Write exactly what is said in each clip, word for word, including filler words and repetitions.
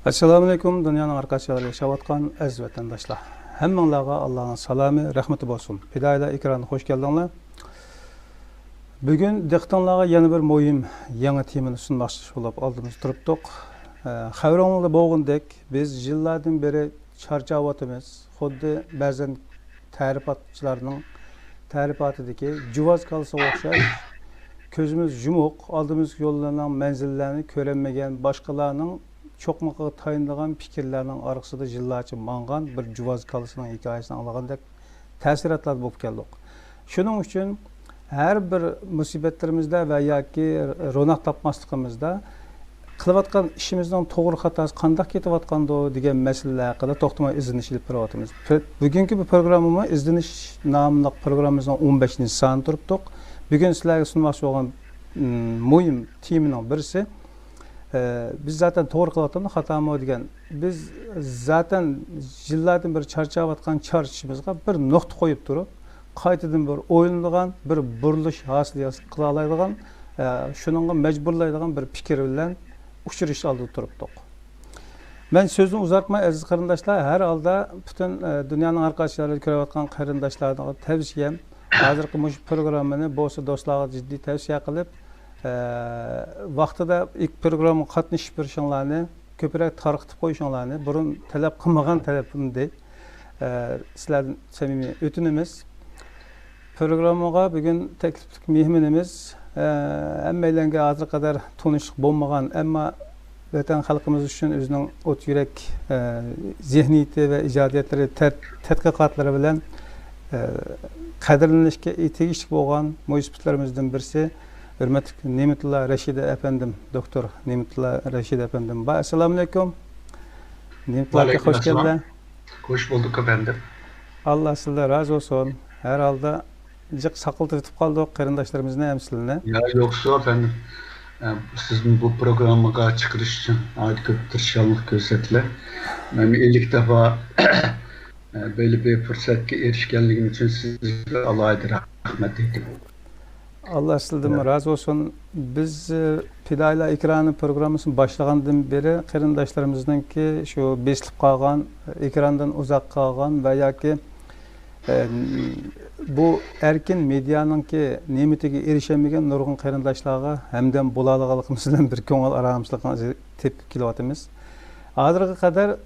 ئەسسالامۇئەلەيكۇم، دۇنيانىڭ ھەر قايسى يەرلىرىدە ياشاۋاتقان ئەزىز ۋەتەنداشلار. ھەممىڭلارغا ئاللانىڭ سالامى، رەھمىتى بولسۇن. پىدائىيلار ئېكرانىغا خوش كەلدىڭلار. بۈگۈن دىققىتىڭلارغا يەنە بىر مۇھىم يېڭى تېمىنى سۇنماقچى بولۇپ ئالدىمىزدا تۇرۇپتۇق. ئە، خەۋىرىڭلاردا بولغىنىدەك، بىز يىللاردىن بېرى چارچاۋاتىمىز. خۇددى بەزەن تەرىپاتچىلارنىڭ تەرىپاتىدىكى جۇۋاز كالىسىغا ئوخشاش، كۆزىمىز يۇمۇق، ئالدىمىزدىكى يوللارنىڭ مەنزىللەرنى كۆرەلمىگەن، باشقىلارنىڭ چوقمىقىغا تايىنىدىغان پىكىرلەرنىڭ ئارقىسىدا يىللارچە ماڭغان بىر جۇۋاز كالىسىنىڭ ھېكايىسىنى ئاڭلىغاندەك تەسىراتلاردا بولۇپ كەلدۇق. شۇنىڭ ئۈچۈن ھەر بىر مۇسىبەتلىرىمىزدە ۋە ياكى روناق تاپماسلىقىمىزدا قىلىۋاتقان ئىشىمىزنىڭ توغرا خاتاسى قانداق كېتىۋاتقاندۇ دېگەن مەسىلىلەر ھەققىدە توختىماي ئىزدىنىش ئېلىپ بېرىۋاتىمىز. بۈگۈنكى بۇ پروگراممىمۇ ئىزدىنىش ناملىق پروگراممىمىزنىڭ ئون بەشىنچى سانى تۇرۇپتۇق. بۈگۈن سىلەرگە سۇنماقچى بولغان، م، مۇھىم تېمىنىڭ بىرسى، ئە، بىز زاتەن توغرا قىلىۋاتامدۇ خاتامۇ دېگەن، بىز زاتەن يىللاردىن بېرى چارچاۋاتقان چارچىشىمىزغا بىر نۇقتا قويۇپ تۇرۇپ، قايتىدىن بىر ئويلىنىدىغان، بىر بۇرۇلۇش ھاسىل قىلالايدىغان، ئە، شۇنىڭغا مەجبۇرلايدىغان بىر پىكىر بىلەن ئۇچرىشىش ئالدىدا تۇرۇپتۇق. مەن سۆزنى ئۇزارتماي، ئەزىز قېرىنداشلار، ھەر ھالدا پۈتۈن، ئە، دۇنيانىڭ ھەر قايسى يەرلىرىدە كۆرۈۋاتقان قېرىنداشلارغا تەۋسىيەم، ھازىرقى مۇشۇ پروگراممىنى بولسا دوستلارغا جىددىي تەۋسىيە قىلىپ، ئە، ۋاقتىدا ئىلك پروگراممىغا قاتنىشىپ بېرىشىڭلارنى، كۆپرەك تارقىتىپ قويۇشۇڭلارنى، بۇرۇن تەلەپ قىلمىغان تەلىپىمدى، ئە، سىلەردىن سەمىمىي ئۆتۈنىمىز. پروگراممىغا بۈگۈن تەكلىپلىك مېھمىنىمىز، ئە، ھەممەيلەنگە ھازىرغا قەدەر تونۇشلۇق بولمىغان، ئەمما ۋەتەن خەلقىمىز ئۈچۈن ئۆزىنىڭ ئوت يۈرەك، ئە، زېھنىيىتى ۋە ئىجادىيەتلىرى، تەت-، تەتقىقاتلىرى بىلەن، ئە، قەدىرلىنىشكە تېگىشلىك بولغان مۇھىم سۈپەتلىرىمىزدىن بىرسى، ھۆرمەتلىك نېمىتۇللا رەشىدە ئەپەندىم، دوكتور نېمىتۇللا رەشىدە ئەپەندىم بار. ئەسسالامۇئەلەيكۇم. نېمىتۇللا ئاكا، خوش كەلدىلەر. خوش بولدۇق ئەپەندىم. ئاللا سىزدىن رازى بولسۇن. ھەر ھالدا جىق ساقلىتىۋېتىپ قالدۇق قېرىنداشلىرىمىزنى ھەم سىلىنى. يا، يوقسۇ ئەپەندىم. ئە، سىزنى بۇ پروگراممىغا چىقىرىش ئۈچۈن ناھايىتى كۆپ تىرىشچانلىق كۆرسەتتىلەر. مەن ئىلك دەپئا، ئە، بەللى بىر پۇرسەتكە ئېرىشكەنلىكىم ئۈچۈن سىزگە ئالاھىدە رەھمەت ئېيتىمەن. ئاللا سىزدىنمۇ رازى بولسۇن. بىز، ئە، پىدائىيلار ئېكرانى پروگراممىسىنى باشلىغاندىن بېرى قېرىنداشلىرىمىزنىڭكى شۇ بېسىلىپ قالغان، ئېكراندىن ئۇزاق قالغان ۋە ياكى، ئە، بۇ ئەركىن مېدىيانىڭكى نېمىتىگە ئېرىشەلمىگەن نۇرغۇن قېرىنداشلارغا ھەمدەم بولالىغانلىقىمىز بىلەن بىر كۆڭۈل ئارامچىلىقىنى تېپىپ كېلىۋاتىمىز. ھازىرغا قەدەر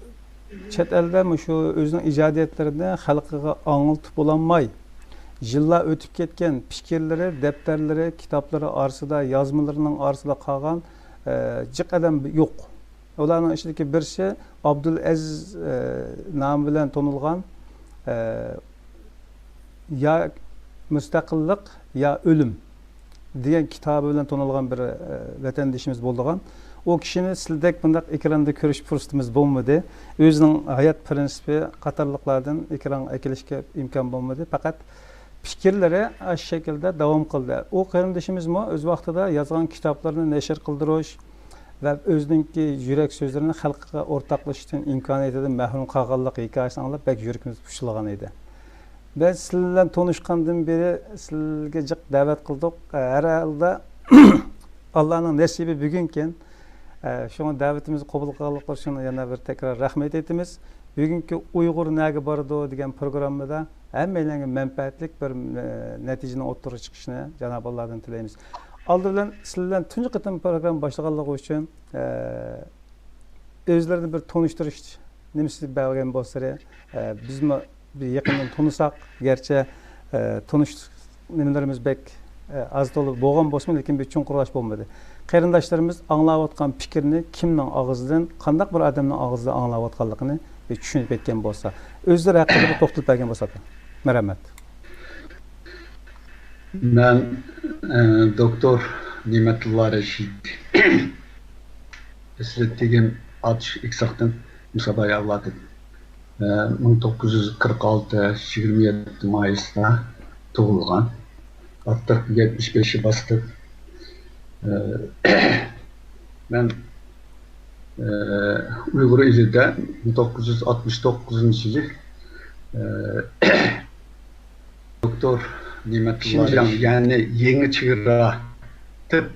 چەت ئەلدە مۇشۇ ئۆزىنىڭ ئىجادىيەتلىرىنى خەلقىگە ئاڭلىتىپ بولالماي، يىللار ئۆتۈپ كەتكەن، پىكىرلىرى، دەپتەرلىرى، كىتابلىرى ئارىسىدا، يازمىلىرىنىڭ ئارىسىدا قالغان، ئە، جىق ئادەم يوق. ئۇلارنىڭ ئىچىدىكى بىرسى ئابدۇلئەزىز، ئە، نامى بىلەن تونۇلغان، ئە، يا مۇستەقىللىق، يا ئۆلۈم دېگەن كىتابى بىلەن تونۇلغان بىر، ئە، ۋەتەندىشىمىز بولىدىغان. ئۇ كىشىنى سىلدەك بۇنداق ئېكراندا كۆرۈش پۇرسىتىمىز بولمىدى. ئۆزىنىڭ ھايات پىرىنسىپى قاتارلىقلاردىن ئېكرانغا ئەكېلىشكە ئىمكان بولمىدى. پەقەت پىكىرلىرى ئاشۇ شەكىلدە داۋام قىلدى. ئۇ قېرىندىشىمىزمۇ ئۆز ۋاقتىدا يازغان كىتابلىرىنى نەشر قىلدۇرۇش ۋە ئۆزىنىڭكى يۈرەك سۆزلىرىنى خەلققە ئورتاقلىشىشتىن ئىمكانىيىتىدىن مەھرۇم قالغانلىق ھېكايىسىنى ئاڭلاپ بەك يۈرىكىمىز پۇشۇلغان ئىدى. بىز سىلەر بىلەن تونۇشقاندىن بېرى سىلەرگە جىق دەۋەت قىلدۇق. ھەر ھالدا ئاللانىڭ نەسىبى بۈگۈنكەن. ئە، شۇڭا دەۋىتىمىزنى قوبۇل قىلغانلىقى ئۈچۈن يەنە بىر تەكرار رەھمەت ئېيتىمىز. بۈگۈنكى ئۇيغۇر نەگە بارىدۇ دېگەن پروگراممىدا ھەممەيلەنگە مەنپەئەتلىك بىر، ئە، نەتىجىنىڭ ئوتتۇرىغا چىقىشىنى جانابى ئاللادىن تىلەيمىز. ئالدى بىلەن سىلەر بىلەن تۇنجى قېتىم پروگرامما باشلىغانلىقى ئۈچۈن، ئە، ئۆزلىرىنى بىر تونۇشتۇرۇش نېمىسى بەرگەن بولسىلى، ئە، بىزمۇ بىر يېقىندىن تونۇساق، گەرچە، ئە، تونۇش نېمىلىرىمىز بەك، ئە، ئاز تولا بولغان بولسىمۇ، لېكىن بىر چوڭقۇرلاش بولمىدى. قېرىنداشلىرىمىز ئاڭلاۋاتقان پىكىرنى كىمنىڭ ئاغزىدىن، قانداق بىر ئادەمنىڭ ئاغزىدىن ئاڭلاۋاتقانلىقىنى بىر چۈشىنىپ يەتكەن بولسا، ئۆزلىرى ھەققىدە بىر توختىلىپ بەرگەن بولسا. مەرھەمەت. مەن، ئە، دوكتور نېمەتۇللا رەشىد. ئەسلى تېگىم ئاتۇش ئېكساقتىن، مۇساباي ئەۋلادى. ئە، مىڭ توققۇز يۈز قىرىق ئالتە، يىگىرمە يەتتە مايستا تۇغۇلغان. ئارتۇق يەتمىش بەشكە باستى. ئە، مەن، ئە، ئۇيغۇر ئېلىدە مىڭ توققۇز يۈز ئاتمىش توققۇزىنچى يىلى، ئە، دوكتور نېمەتۇللا شىنجاڭ، يەنى يېڭى چېگرا تىپ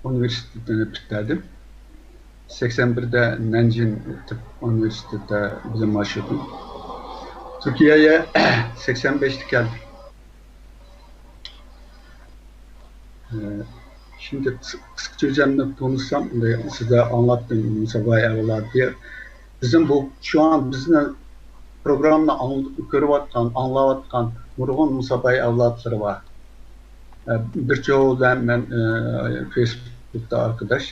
ئۇنىۋېرسىتېتىنى پۈتتۈردۈم. سەكسەن بىردە نەنجىڭ تىب ئۇنىۋېرسىتېتىدا بىلىم ئاشۇردۇم. تۈركىيەگە سەكسەن بەشتە كەلدىم. ئە، شۇنداق قىس-، قىسقىچە ئۆزۈمنى تونۇتسام، ئەمدى سىزلەر ئاڭلاتتىم، مۇسابىقە ئەۋلادى. بىزنىڭ بۇ، شۇ ئان بىزنى پروگراممىنى ئاڭ-، كۆرۈۋاتقان، ئاڭلاۋاتقان نۇرغۇن مۇسابىقە ئەۋلادلىرى بار. ئە، بىر چوغى بىلەن مەن، ئە، فېيسبۇكتا ئارقىداش.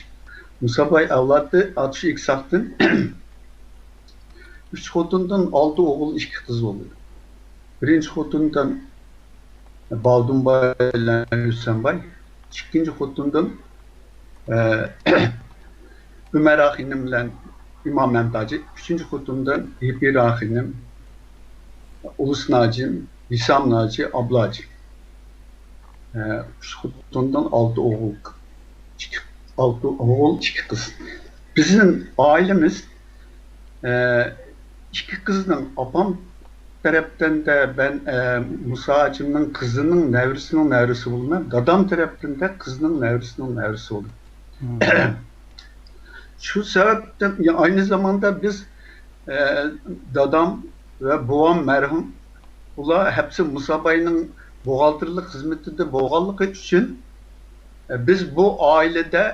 مۇسابىقە ئەۋلادى ئاتۇش ئىكساقتىن ئۈچ خوتۇندىن ئالتە ئوغۇل، ئىككى قىز بولدى. بىرىنچى خوتۇندىن باۋدۇنباي بىلەن ھۈسەنباي، ئىككىنچى خوتۇندىن، ئە، ئۆمەرا خېنىم بىلەن ئىمام مەمتاجى، ئۈچىنچى خوتۇندىن ھېپىرا خېنىم، ئۇلۇس ناجىم، ھېسام ناجى، ئابلاجى. ئە، ئۈچ خوتۇندىن ئالتە ئوغۇل، ئىككى، ئالتە ئوغۇل، ئىككى قىز. بىزنىڭ ئائىلىمىز، ئە، ئىككى قىزنىڭ، ئاپام تەرەپتىن دە مەن، ئە، مۇسا ھاجىمنىڭ قىزىنىڭ نەۋرىسىنىڭ نەۋرىسى بولىمەن. دادام تەرەپتىن دە قىزنىڭ نەۋرىسىنىڭ نەۋرىسى بولدۇم. شۇ سەۋەبتىن، يا، ئاينى زاماندا بىز، ئە، دادام ۋە بوۋام مەرھۇم، ئۇلار ھەپسى مۇساباينىڭ بوغالتىرلىق خىزمىتىدە بولغانلىقى ئۈچۈن، ئە، بىز بۇ ئائىلىدە،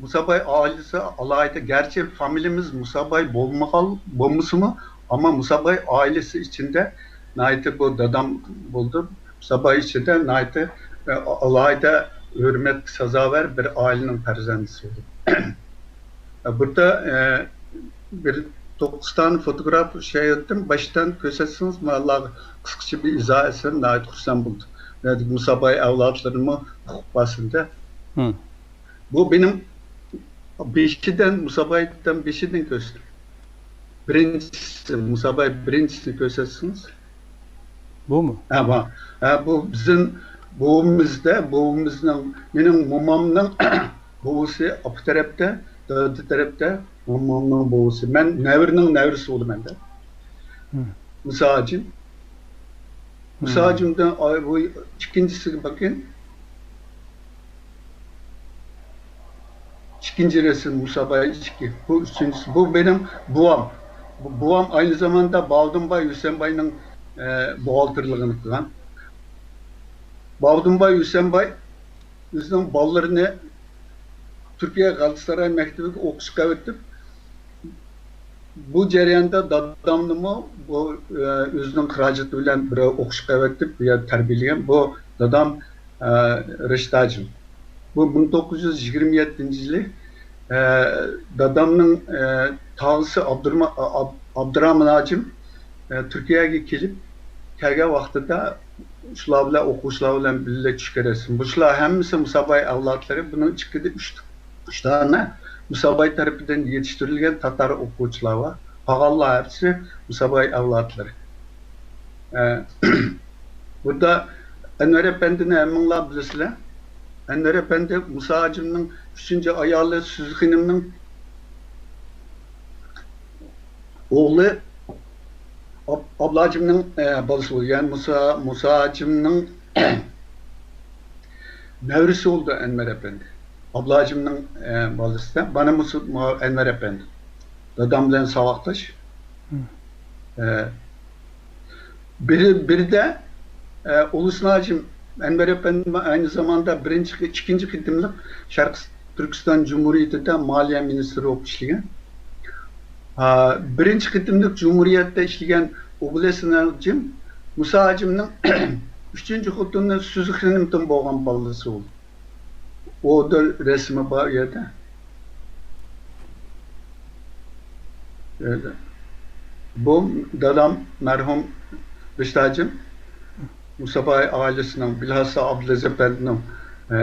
مۇساباي ئائىلىسى ئالاھىدە، گەرچە فامىلىمىز مۇساباي بولمىغان، بولمىسىمۇ، ئەمما مۇساباي ئائىلىسى ئىچىدە ناھايىتى بۇ دادام بولدى. مۇساباي ئىچىدە ناھايىتى، ئە، ئالاھىدە ھۆرمەتكە سازاۋەر بىر ئائىلىنىڭ پەرزەنتى بولدى. بۇردا، ئە، بىر توققۇز دانە فوتوگراف ئىشلەۋەتتىم. باشتىن كۆرسەتسىڭىز، ماڭا قىسقىچە بىر ئىزاھ ئەتسەم، ناھايىتى خۇرسەن بولدۇم. مۇساباي ئەۋلادلىرىمۇ ئۇقۇپ بارسۇن دە. بۇ مېنىڭ بېشىدىن، مۇسابايدىن بېشىدىن كۆرسىتىم. بىرىنچىسى، مۇساباي بىرىنچىسىنى كۆرسەتسىڭىز. بۇمۇ؟ ھە، بۇ. ھە، بۇ بىزنىڭ بوۋىمىزدە، بوۋىمىزنىڭ، مېنىڭ مومامنىڭ بوۋىسى ئاپا تەرەپتە، دادا تەرەپتە مومامنىڭ بوۋىسى. مەن نەۋرىنىڭ نەۋرىسى بولىمەن دە. مۇسا ھاجىم. مۇسا ھاجىمدىن ئاي-، بۇ ئىككىنچىسىگە باقىڭ. ئىككىنچى رەسىم، مۇساباي ئىككى. بۇ ئۈچىنچىسى. بۇ مېنىڭ بوۋام. بۇ بوۋام ئاينى زاماندا باۋدۇنباي ھۈسەنباينىڭ، ئە، بوغالتىرلىقىنى قىلغان. باۋدۇنباي ھۈسەنباي ئۆزىنىڭ بالىلىرىنى تۈركىيە غالاتاساراي مەكتىۋىگە ئوقۇشقا ئەۋېتىپ، بۇ جەرياندا دادامنىمۇ بۇ، ئە، ئۆزىنىڭ خىراجىتى بىلەن بىر ئوقۇشقا ئەۋەتىپ، بۇ يەردە تەربىيەلىگەن. بۇ دادام، ئە، رەشىت ھاجىم. بۇ مىڭ توققۇز يۈز يىگىرمە يەتتىنچى يىلى، ئە، دادامنىڭ، ئە، تاغىسى ئابدۇرما-، ئاب-، ئابدۇرامان ھاجىم، ئە، تۈركىيەگە كېلىپ، كەلگەن ۋاقتىدا شۇلار بىلەن، ئوقۇغۇچىلار بىلەن بىللە چۈشكەن رەسىم. بۇ شۇلار ھەممىسى مۇساباي ئەۋلادلىرى. بۇنىڭ ئىچىدە ئۈچ، ئۈچ دانە مۇساباي تەرىپىدىن يېتىشتۈرۈلگەن تاتار ئوقۇغۇچىلار بار. قالغانلار ھەممىسى مۇساباي ئەۋلادلىرى. ئە، بۇدا ئەنۋەر ئەپەندىنى ھەممىڭلار بىلىسىلەر. ئەنۋەر ئەپەندى مۇسا ھاجىمنىڭ ئۈچىنچى ئايالى سۈزى خېنىمنىڭ ئوغلى ئاب-، ئابلاجىمنىڭ، ئە، بالىسى بولدى. يەنى مۇسا، مۇسا ھاجىمنىڭ نەۋرىسى بولدى ئەنۋەر ئەپەندى. ئابلاجىمنىڭ، ئە، بالىسى. مانا مۇسا، مۇ-، ئەنۋەر ئەپەندى. دادام بىلەن ساۋاقداش. ئە، بىرى، بىرىدە، ئە، ئۇلۇس ناجىم ئەنۋەر ئەپەندىمۇ ئەينى زاماندا بىرىنچى، ئىككىنچى قېتىملىق شەرقىي تۈركىستان جۇمھۇرىيىتىدە مالىيە مىنىستىرى بولۇپ ئىشلىگەن. ئا، بىرىنچى قېتىملىق جۇمھۇرىيەتتە ئىشلىگەن ئوبلېس ناجىم مۇسا ھاجىمنىڭ ئۈچىنچى خوتۇنى سۈزى خېنىمدىن بولغان بالىسى بولدى. ئۇ رەسىمى بار ئۇ يەردە. بۇ دادام مەرھۇم رىشىت ھاجىم مۇساباي ئائىلىسىنىڭ، بىلھاسا ئابدۇلئەزىز ئەپەندىنىڭ، ئە،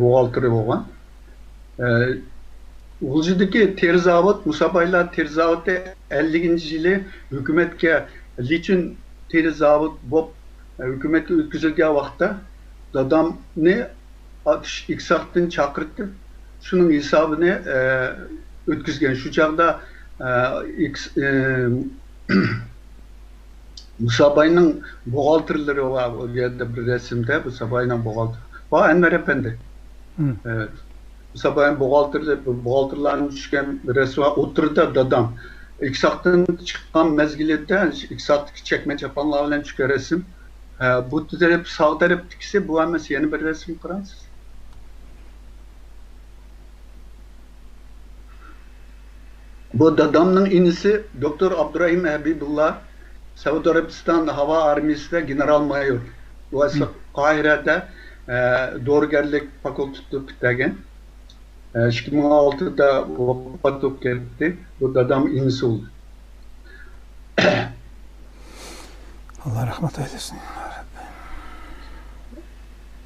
بوغالتىرى بولغان. ئە، غۇلجىدىكى تېرە زاۋۇت، مۇسابايلار تېرە زاۋۇتى ئەللىكىنچى يىلى ھۆكۈمەتكە لىچىن تېرە زاۋۇت بولۇپ، ئە، ھۆكۈمەتكە ئۆتكۈزۈلگەن ۋاقىتتا دادامنى ئاتۇش ئىكساقتىن چاقىرتىپ، شۇنىڭ ھېسابىنى، ئە، ئۆتكۈزگەن. شۇ چاغدا، ئە، ئىكس-، ئە، مۇساباينىڭ بوغالتىرلىرى بار، ئۇ يەردە بىر رەسىمدە مۇساباينىڭ بوغالتىرى بار، ئەنۋەر ئەپەندى. ئەۋەت. مۇسابىقە بوغالتىرلىرى، بوغالتىرلارنىڭ چۈشكەن رەسىمى، ئوتتۇرىدا دادام. ئىككى ساقتىن چىققان مەزگىلىدە، ئىككى ساقتىكى چەكمە چاپانلار بىلەن چۈشكەن رەسىم. ھە، بۇ تەرەپ، ساغ تەرەپتىكىسى بۇ ئەمەس، يەنە بىر رەسىم قاراڭسىز. بۇ دادامنىڭ ئىنىسى دوكتور ئابدۇرەھىم ھەبىبۇللا، سەئۇدى ئەرەبىستان ھاۋا ئارمىيىسىدە گېنېرال مايور. بۇ ئەسلى قاھىرەدە، ئە، دورىگەرلىك فاكۇلتېتى پۈتتۈرگەن. ئە، ئىككى مىڭ ئالتىدا ۋاپات بولۇپ كەتتى. بۇ دادام ئىنىسى بولدى. ئاللا رەھمەت ئەيلىسۇن.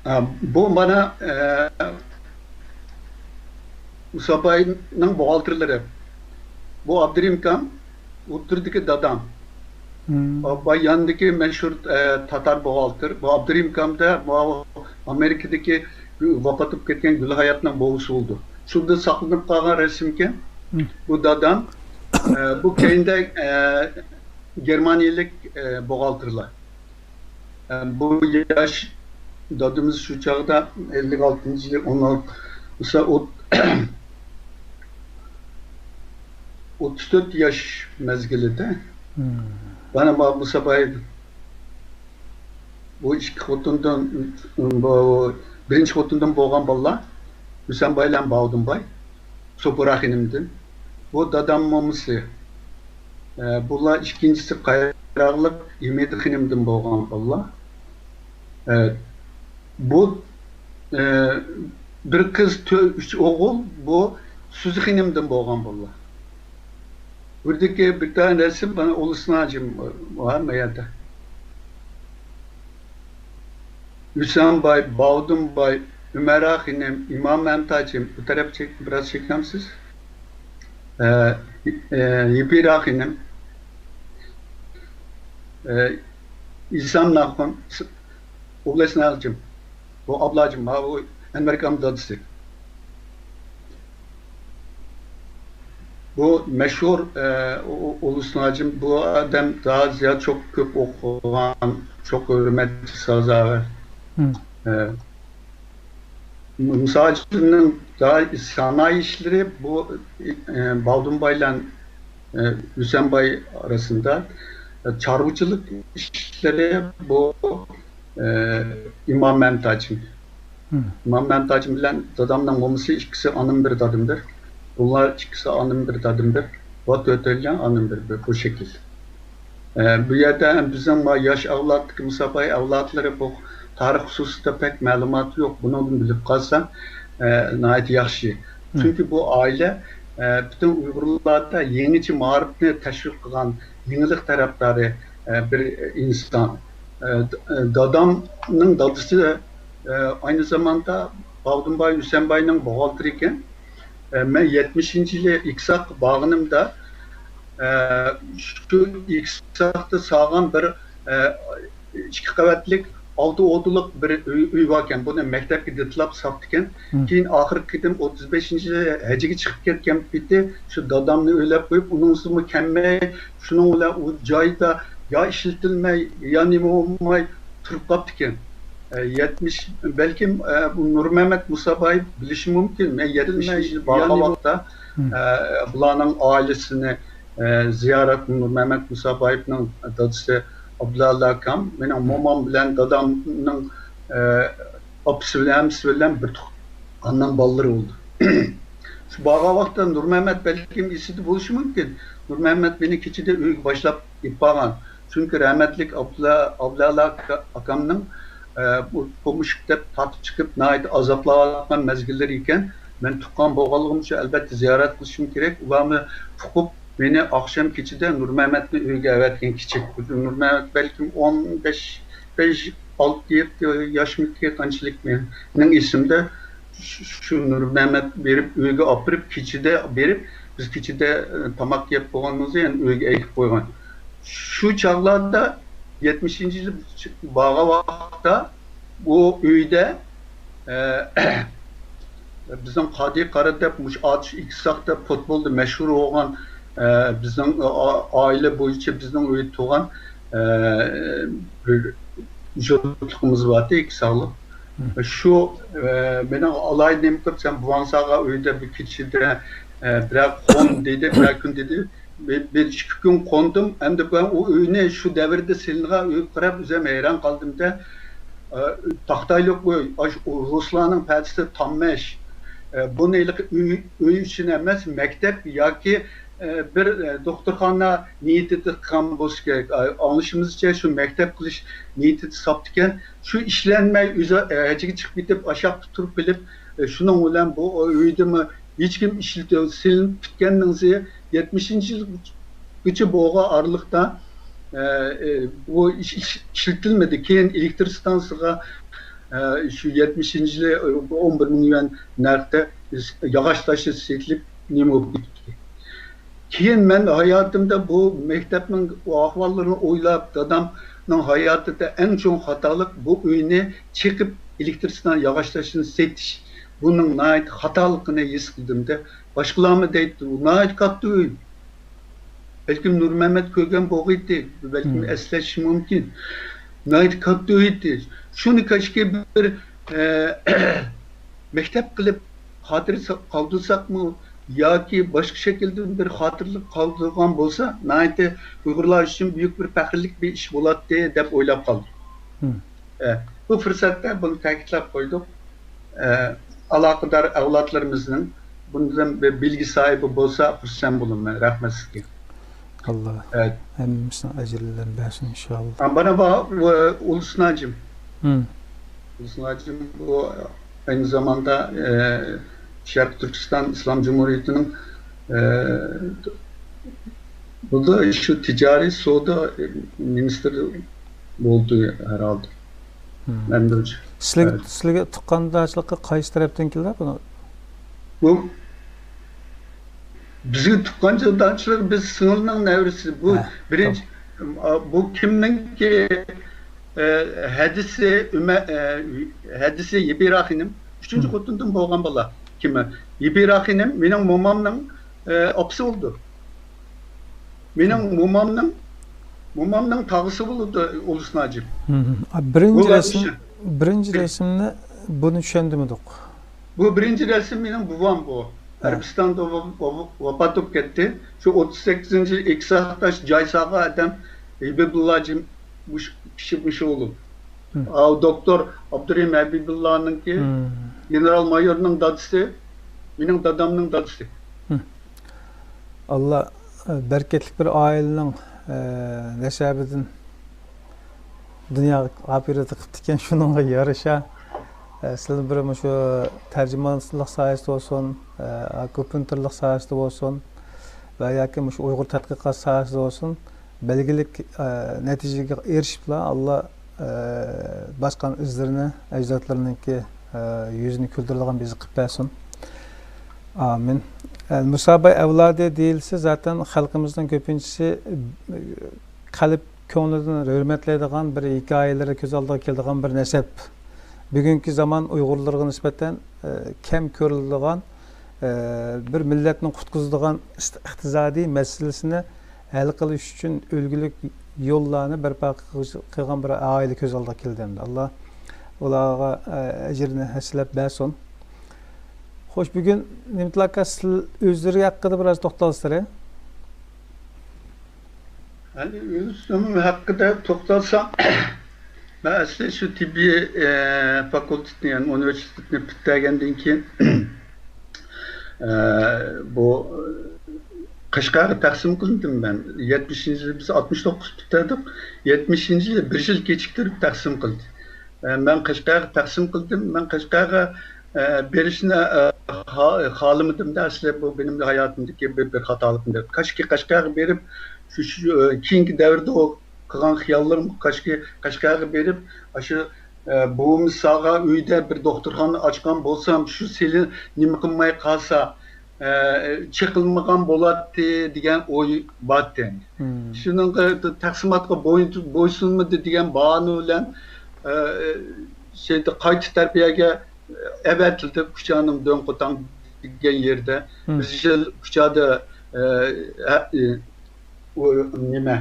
ئە، بۇ مانا، ئە، مۇسابىقىنىڭ بوغالتىرلىرى. بۇ ئابدۇرېھىم ئاكام، ئوتتۇرىدىكى دادام. بۇ ياندىكى مەشھۇر، ئە، تاتار بوغالتىر. بۇ ئابدۇرېھىم ئاكامدا، بۇ ئامېرىكىدىكى ۋاپات بولۇپ كەتكەن گۈلھاياتنىڭ بوۋىسى بولىدۇ. شۇندا ساقلىنىپ قالغان رەسىمكەن. بۇ دادام، ئە، بۇ كەينىدە، ئە، گېرمانىيەلىك، ئە، بوغالتىرلار. ئە، بۇ ياش دادىمىز شۇ چاغدا ئەللىك ئالتىنچى يىل، ئون ئالتە، بولسا ئوت-، ئوتتۇز تۆت ياش مەزگىلىدە. مانا ما-، مۇسابىقە، بۇ ئىككى خوتۇندىن، بۇ بىرىنچى خوتۇندىن بولغان بالىلار، ھۈسەنباي بىلەن باۋۇدۇنباي. سوپۇرا خېنىمدىن. بۇ دادام مومىسى. ئە، بۇلار ئىككىنچىسى قايراقلىق ھىمىدە خېنىمدىن بولغان بالىلار. ئە، بۇ، ئە، بىر قىز، تۆ-، ئۈچ ئوغۇل، بۇ سۈزى خېنىمدىن بولغان بالىلار. بۇيەردىكى بىر دانە رەسىم، مانا ئۇلۇسناجىم بار ما يەردە. ھۈسەنباي، باۋۇدۇنباي، ئۈمەرا خېنىم، ئىمام مەمەت ھاجىم، بۇ تەرەپكە بىراز چېكىنەمسىز؟ ئە، ئە، يىپىرا خېنىم، ئە، ئىسام ناخۇن، ئوبلەسناجىم، بۇ ئابلاجىم، ھا، بۇ ئەنۋەر ئاكام دادىسى. بۇ مەشھۇر، ئە، ئۇ-، ئۇ-، ئۇلۇسناجىم، بۇ ئادەم داھا زىياد چوق كۆپ ئوقۇغان، چوق ھۆرمەتكە سازاۋەر. ئە، مۇساجىمنىڭ داھا سانائىي ئىشلىرى بۇ، ئە، باۋۇدۇنباي بىلەن، ئە، ھۈسەنباي ئارىسىدا، ئە، چارۋىچىلىق ئىشلىرى بۇ، ئە، ئىمام مەمەت ھاجىم. ئىمام مەمەت ھاجىم بىلەن دادامنىڭ مومىسى ئىككىسى ئانىم بىر دادىم بىر. بۇلار ئىككىسى ئانىم بىر دادىم بىر. بۇ تۆتەيلەن ئانىم بىر، بىر، بۇ شەكىل. ئە، بۇ يەردە ھەم بىزنىڭ ما ياش ئەۋلادتىكى مۇسابىقە ئەۋلادلىرى بۇ تارىخ خۇسۇسىدا پەك مەلۇماتى يوق. بۇنىڭدىن بىلىپ قالسا، ئە، ناھايىتى ياخشى. چۈنكى بۇ ئائىلە، ئە، پۈتۈن ئۇيغۇرلاردا يېڭىچە مائارىپنى تەشۋىق قىلغان يېڭىلىق تەرەپدارى، ئە، بىر ئىنسان. ئە، د-، ئە، دادامنىڭ دادىسى، ئە، ئاينى زاماندا باۋۇدۇنباي ھۈسەنباينىڭ بوغالتىرى ئىكەن. ئە، مەن يەتمىشىنچى يىلى ئىككى ساققا بارغىنىمدا، ئە، شۇ ئىككى ساقتا سالغان بىر، ئە، ئىككى قەۋەتلىك ئالتە ئودىلىق بىر ئۆي، ئۆي باركەن. بۇنى مەكتەپكە دېتىلاپ ساپتىكەن. كېيىن ئاخىرقى قېتىم ئوتتۇز بەشىنچى يىلى ھەجگە چىقىپ كەتكەن پېتى شۇ دادامنى ئۆيلەپ قويۇپ، ئۇنىڭسىمۇ كەلمەي، شۇنىڭ بىلەن ئۇ جايدا يا ئىشلىتىلمەي، يا نېمە بولماي تۇرۇپ قاپتىكەن. ئە، يەتمىش، بەلكىم، ئە، بۇ نۇرمەمەت مۇسابايېۋ بىلىشى مۇمكىن. مەن يەتمىش يىل بارغان ۋاقىتتا، ئە، بۇلارنىڭ ئائىلىسىنى، ئە، زىيارەت، نۇرمەمەت مۇسابايېۋنىڭ دادىسى ئابدۇللا ئاكام، مېنىڭ مومام بىلەن دادامنىڭ، ئە، ئاپىسى بىلەن ھەممىسى بىلەن بىر تۇغقاننىڭ بالىلىرى بولدى. شۇ بارغان ۋاقىتتا نۇرمەمەت بەلكىم ئېسىدە بولۇشى مۇمكىن. نۇرمەمەت مېنى كېچىدە ئۆيگە باشلاپ ئېلىپ بارغان. چۈنكى رەھمەتلىك ئابدۇللا، ئابدۇللا ئاكا-، ئاكامنىڭ، ئە، بۇ پومۇشكا دەپ تارتىپ چىقىپ، ناھايىتى ئازابلاۋاتقان مەزگىللىرى ئىكەن. مەن تۇغقان بولغانلىقىم ئۈچۈن، ئەلۋەتتە، زىيارەت قىلىشىم كېرەك. ئۇلارمۇ ئۇقۇپ، مېنى ئاخشام كېچىدە نۇرمەمەتنى ئۆيگە ئەۋەتكەن كىچىك. نۇرمەمەت بەلكىم ئون بەش، بەش، ئالتە، يەتتە ياشمىكى قانچىلىك مېنىڭ ئېسىمدە. شۇ، شۇ نۇرمەمەت بېرىپ، ئۆيگە ئاپىرىپ، كېچىدە بېرىپ، بىز كېچىدە، ئە، تاماق يەپ بولغىنىمىزدا يەنە ئۆيگە ئەكىپ قويغان. شۇ چاغلاردا يەتمىشىنچى يىلى بارغان ۋاقىتتا ئۇ ئۆيدە، ئە، بىزنىڭ قادى قارا دەپ، مۇشۇ ئاتۇش ئىككى ساقتا پۇتبولدا مەشھۇر بولغان، ئە، بىزنىڭ، ئا-، ئائىلە بويىچە بىزنىڭ ئۆيدە تۇغان، ئە، بىر جۇتلۇقىمىز بارتى، ئىككى ساقلىق. شۇ، ئە، مېنىڭ ئالاي نېمە قىلىپ، سەن بوۋاڭ ساغا ئۆيدە بىر كېچىدە، ئە، بىرەر قون دېدى، بىرەر كۈن دېدى. بىر، بىر ئىككى كۈن قوندۇم. ئەمدى مەن ئۇ ئۆينى شۇ دەۋردە سېلىنغان ئۆيگە قاراپ ئۆزۈم ھەيران قالدىم-دە. ئە، تاختايلىق ئۆي، ئاش-، ئۇ رۇسلارنىڭ پەدىسىدە تاممەش. ئە، بۇنى ھېلىقى ئۆي، ئۆي ئۈچۈن ئەمەس، مەكتەپ ياكى، ئە، بىر، ئە، دوختۇرخانا نىيىتىدە قىلغان بولسا كېرەك. ئە، ئاڭلىشىمىزچە، شۇ مەكتەپ قىلىش نىيىتىدە ساپتىكەن. شۇ ئىشلەنمەي ئۆزى ھەجگە چىقىپ كېتىپ، ئاشاقتا تۇرۇپ بىلىپ، ئە، شۇنىڭ بىلەن بۇ ئۆيدىمۇ ھېچكىم ئىشلىتىپ، سېلىنىپ پۈتكەننىڭ يەتمىشىنچى يىلغىچە بولغان ئارىلىقتا، ئە، ئە، بۇ ئىش-، ئىش-، ئىشلىتىلمىدى. كېيىن ئېلېكتر ستانسىغا، ئە، شۇ يەتمىشىنچى يىلى ئون بىر مىڭ يۈەن نەقتە ياغاچ تاشى سېتىلىپ، نېمە بولۇپ كېتىپتۇ. كېيىن مەن ھاياتىمدا بۇ مەكتەپنىڭ ئەھۋاللىرىنى ئويلاپ، دادامنىڭ ھاياتىدا ئەڭ چوڭ خاتالىق بۇ ئۆينى چېقىپ، ئېلېكتر ستانسا ياغاچ تاشىنى سېتىش. بۇنىڭ ناھايىتى خاتالىقىنى ھېس قىلدىم-دە. باشقىلارمۇ دەيتتى، ئۇ ناھايىتى كاتتا ئۆي. بەلكىم نۇرمەمەت كۆرگەن بولغىيتتى، بەلكىم مم. ئەسلەشى مۇمكىن. ناھايىتى كاتتا ئۆي ئىدى. شۇنى كاشكى بىر، ئە، مەكتەپ قىلىپ خاتىرە سا-، قالدۇرساقمۇ ياكى باشقا شەكىلدىن بىر خاتىرىلىك قالدۇرغان بولسا، ناھايىتى ئۇيغۇرلار ئۈچۈن بۈيۈك بىر پەخىرلىك بىر ئىش بولاتتى دەپ ئويلاپ قالدىم. مم. ئە، بۇ پۇرسەتتە بۇنى تەكىتلەپ قويدۇق. ئە، ئالاقىدار ئەۋلادلىرىمىزنىڭ بۇندىن بىر بىلگە ساھىبى بولسا، خۇرسەن بولىمەن. رەھمەت سىزگە. ئاللا ئەۋەت. ھەممىسىنىڭ ئەجرىلىرىنى بەرسۇن، ئىنشائاللا. ھە، مانا بۇ، بۇ ئۇلۇسناجىم. ھىم. ئۇلۇسناجىم بۇ ئەينى زاماندا، ئە، شەرقىي تۈركىستان ئىسلام جۇمھۇرىيىتىنىڭ، ئە، بۇ دا شۇ تىجارىي سودا مىنىستىرى بولدى ھەرھالدا. ھىم. مەن بىر سىلىگە، ھە. سىلىگە تۇغقاندارچىلىققا قايسى تەرەپتىن كېلىدۇ بۇ؟ بۇ بىزگە تۇغقانچىلىق، بىز سىڭىلنىڭ نەۋرىسى. بۇ ھە، بىرىنچى، توغرا. بۇ كىمنىڭكى، ئە، ھەدىسى ئۈمە-، ئە، ھەدىسى يېپىرا خېنىم، ئۈچىنچى ھىم. خوتۇندىن بولغان بالا. كىم؟ يېپىرا خېنىم مېنىڭ مومامنىڭ، ئە، ئاپىسى بولىدۇ. مېنىڭ ھىم. مومامنىڭ، مومامنىڭ تاغىسى بولىدۇ ئۇلۇسناجىم. ھىم، ھىم. ئا، بىرىنچى بۇ رەسىم، بىرىنچى بىر- رەسىمنى بۇنى چۈشەندۈرمىدۇق. بۇ بىرىنچى رەسىم مېنىڭ بوۋام بۇ. ھە. ئەرەبىستاندا ۋا-، ۋا-، ۋاپات بولۇپ كەتتى. شۇ ئوتتۇز سەككىزىنچى يىلى ئېكىسارتاش جاي سالغان ئادەم ھەبىبۇللا جىم-، مۇش-، كىشى مۇشۇ بولۇپ. ھىم. ئاۋۇ دوكتور ئابدۇرېھىم ھەبىبۇللانىڭكى ھىم. گېنېرال مايورنىڭ دادىسى، مېنىڭ دادامنىڭ دادىسى. ھىم. ئاللا، ئە، بەرىكەتلىك بىر ئائىلىنىڭ، ئە، نەسەبىدىن دۇنياغا ئاپىرىدە قىپتىكەن، شۇنىڭغا يارىشا، ئە، سىلەرنى بىر مۇشۇ تەرجىمانچىلىق ساھەسىدە بولسۇن، ئە، كومپيۇتېرلىق ساھەسىدە بولسۇن ۋە ياكى مۇشۇ ئۇيغۇر تەتقىقات ساھەسىدە بولسۇن، بەلگىلىك، ئە، نەتىجىگە ئېرىشىپلا، ئاللا، ئە، باسقان ئىزلىرىنى، ئەجدادلىرىنىڭكى، ئە، يۈزىنى كۈلدۈرىدىغان بىر ئىز قىلىپ بەرسۇن. ئامىن. ئە، مۇسابى ئەۋلادى دېيىلسە، زاتەن خەلقىمىزنىڭ كۆپىنچىسى، ئە، قەلب كۆڭلىدىن ھۆرمەتلەيدىغان بىر ھېكايىلىرى كۆز ئالدىغا كېلىدىغان بىر نەسەب. بۈگۈنكى زامان ئۇيغۇرلىرىغا نىسبەتەن، ئە، كەم كۆرۈلىدىغان، ئە، بىر مىللەتنى قۇتقۇزىدىغان ئىست-، ئىقتىسادىي مەسىلىسىنى ھەل قىلىش ئۈچۈن ئۈلگىلىك يوللارنى بەرپا قىلغۇچى، قىلغان بىر ئائىلە كۆز ئالدىغا كېلىدۇ ئەمدى. ئاللا ئۇلارغا، ئە، ئەجرىنى ھەسسىلەپ بەرسۇن. خوش، بۈگۈن نېمىتلاكا سىل-، ئۆزلىرى ھەققىدە بىراز توختالسىلەر. ئەمدى ئۆزۈم ھەققىدە توختالسام، مەن ئەسلى شۇ تېببىي، ئە، فاكۇلتېتنى، يەنى ئۇنىۋېرسىتېتنى پۈتتۈرگەندىن كېيىن، ئە، بۇ قەشقەرگە تەقسىم قىلىندىم مەن. يەتمىشىنچى يىلى بىز ئاتمىش توققۇز پۈتتۈردۇق. يەتمىشىنچى يىلى بىر يىل كېچىكتۈرۈپ تەقسىم قىلدى. ئە، مەن قەشقەرگە تەقسىم قىلدىم. مەن قەشقەرگە، ئە، بېرىشنى، ئە، خا-، خالىمىدىم-دە، ئەسلى بۇ مېنىڭ ھاياتىمدىكى بىر، بىر خاتالىقىم دەپ. كاشكى قەشقەرگە بېرىپ، شۇ، شۇ، ئە، كېيىنكى دەۋردە ئۇ قىلغان خىياللىرىم، كاشكى قەشقەرگە بېرىپ، ئاشۇ، ئە، بوۋىمىز ساغا ئۆيدە بىر دوختۇرخانا ئاچقان بولسام، شۇ سېلى نېمە قىلماي قالسا، ئە، چېقىلمىغان بولاتتى دېگەن ئوي بارتتى. مم. شۇنىڭغا تەقسىماتقا بوي-، بويسۇنمىدى دېگەن باھانە بىلەن، ئە، شەيتە قايتا تەربىيەگە ئەۋەتىلدى، كۇچانىڭ دۆڭقوتاڭ دېگەن يېرىدە. مم. بىر يىل كۇچادا، ئە، ئە، ئۇ نېمە،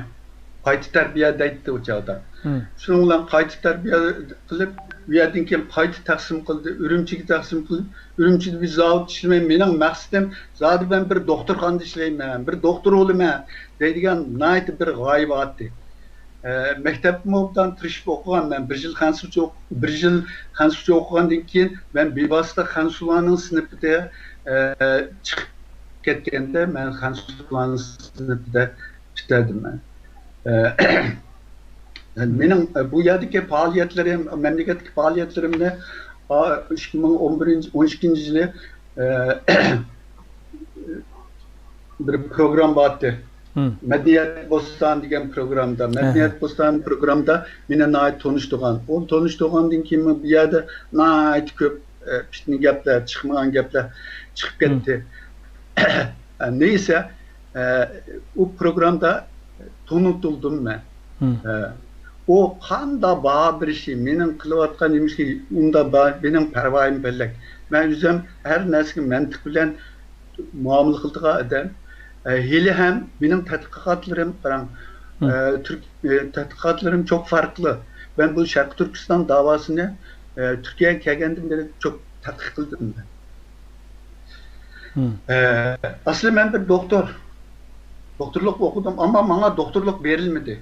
قايتا تەربىيە دەيتتى ئۇ چاغدا. شۇنىڭ بىلەن قايتا تەربىيە قىلىپ، ئۇ يەردىن كېيىن قايتا تەقسىم قىلدى، ئۈرۈمچىگە تەقسىم قىلىپ، ئۈرۈمچىدە بىر زاۋۇتتا ئىشلىمەي، مېنىڭ مەقسىتىم زادى مەن بىر دوختۇرخانىدا ئىشلەيمەن، بىر دوختۇر بولىمەن دەيدىغان ناھايىتى بىر غايە بار ئىدى. ئە، مەكتەپتىمۇ ئوبدان تىرىشىپ ئوقۇغان مەن. بىر يىل خەنزۇچە ئوق-، بىر يىل خەنزۇچە ئوقۇغاندىن كېيىن مەن بىۋاسىتە خەنزۇلارنىڭ سىنىپىدا، ئە، چىقىپ كەتكەندە مەن خەنزۇلارنىڭ سىنىپىدا پۈتتۈردۈم مەن. ئە، مېنىڭ، ئە، بۇ يەردىكى پائالىيەتلىرىم، مەملىكەتتىكى پائالىيەتلىرىمنى، ئا، ئىككى مىڭ ئون بىرىنچى، ئون ئىككىنچى يىلى، ئە، بىر پروگرامما بارتتى. مەدەنىيەت بوستان دېگەن پروگرامدا، مەدەنىيەت بوستان پروگرامدا مېنى ناھايىتى تونۇشتۇرغان. ئۇ تونۇشتۇرغاندىن كېيىن بۇ يەردە ناھايىتى كۆپ، ئە، پىتنە گەپلەر، چىقمىغان گەپلەر چىقىپ كەتتى. نېيسە، ئە، ئۇ پروگرامدا تونۇتۇلدۇم مەن. ئە، ئۇ قانداق باھا بېرىشى، مېنىڭ قىلىۋاتقان ئىشىمغا ئۇنداق باھا، مېنىڭ پەرۋايىم بەللەك. مەن ئۆزۈم ھەر نەرسىگە مەنتىق بىلەن مۇئامىلە قىلىدىغان ئادەم. ئە، ھېلىھەم مېنىڭ تەتقىقاتلىرىم، قاراڭ، ئە، تۈرك-، ئە، تەتقىقاتلىرىم چوق پەرقلىق. مەن بۇ شەرقىي تۈركىستان داۋاسىنى، ئە، تۈركىيەگە كەلگەندىن بېرى چوق تەتقىق قىلدىم مەن. ئە، ئەسلى مەن بىر دوختۇر. دوختۇرلۇق ئوقۇدۇم، ئەمما ماڭا دوختۇرلۇق بېرىلمىدى.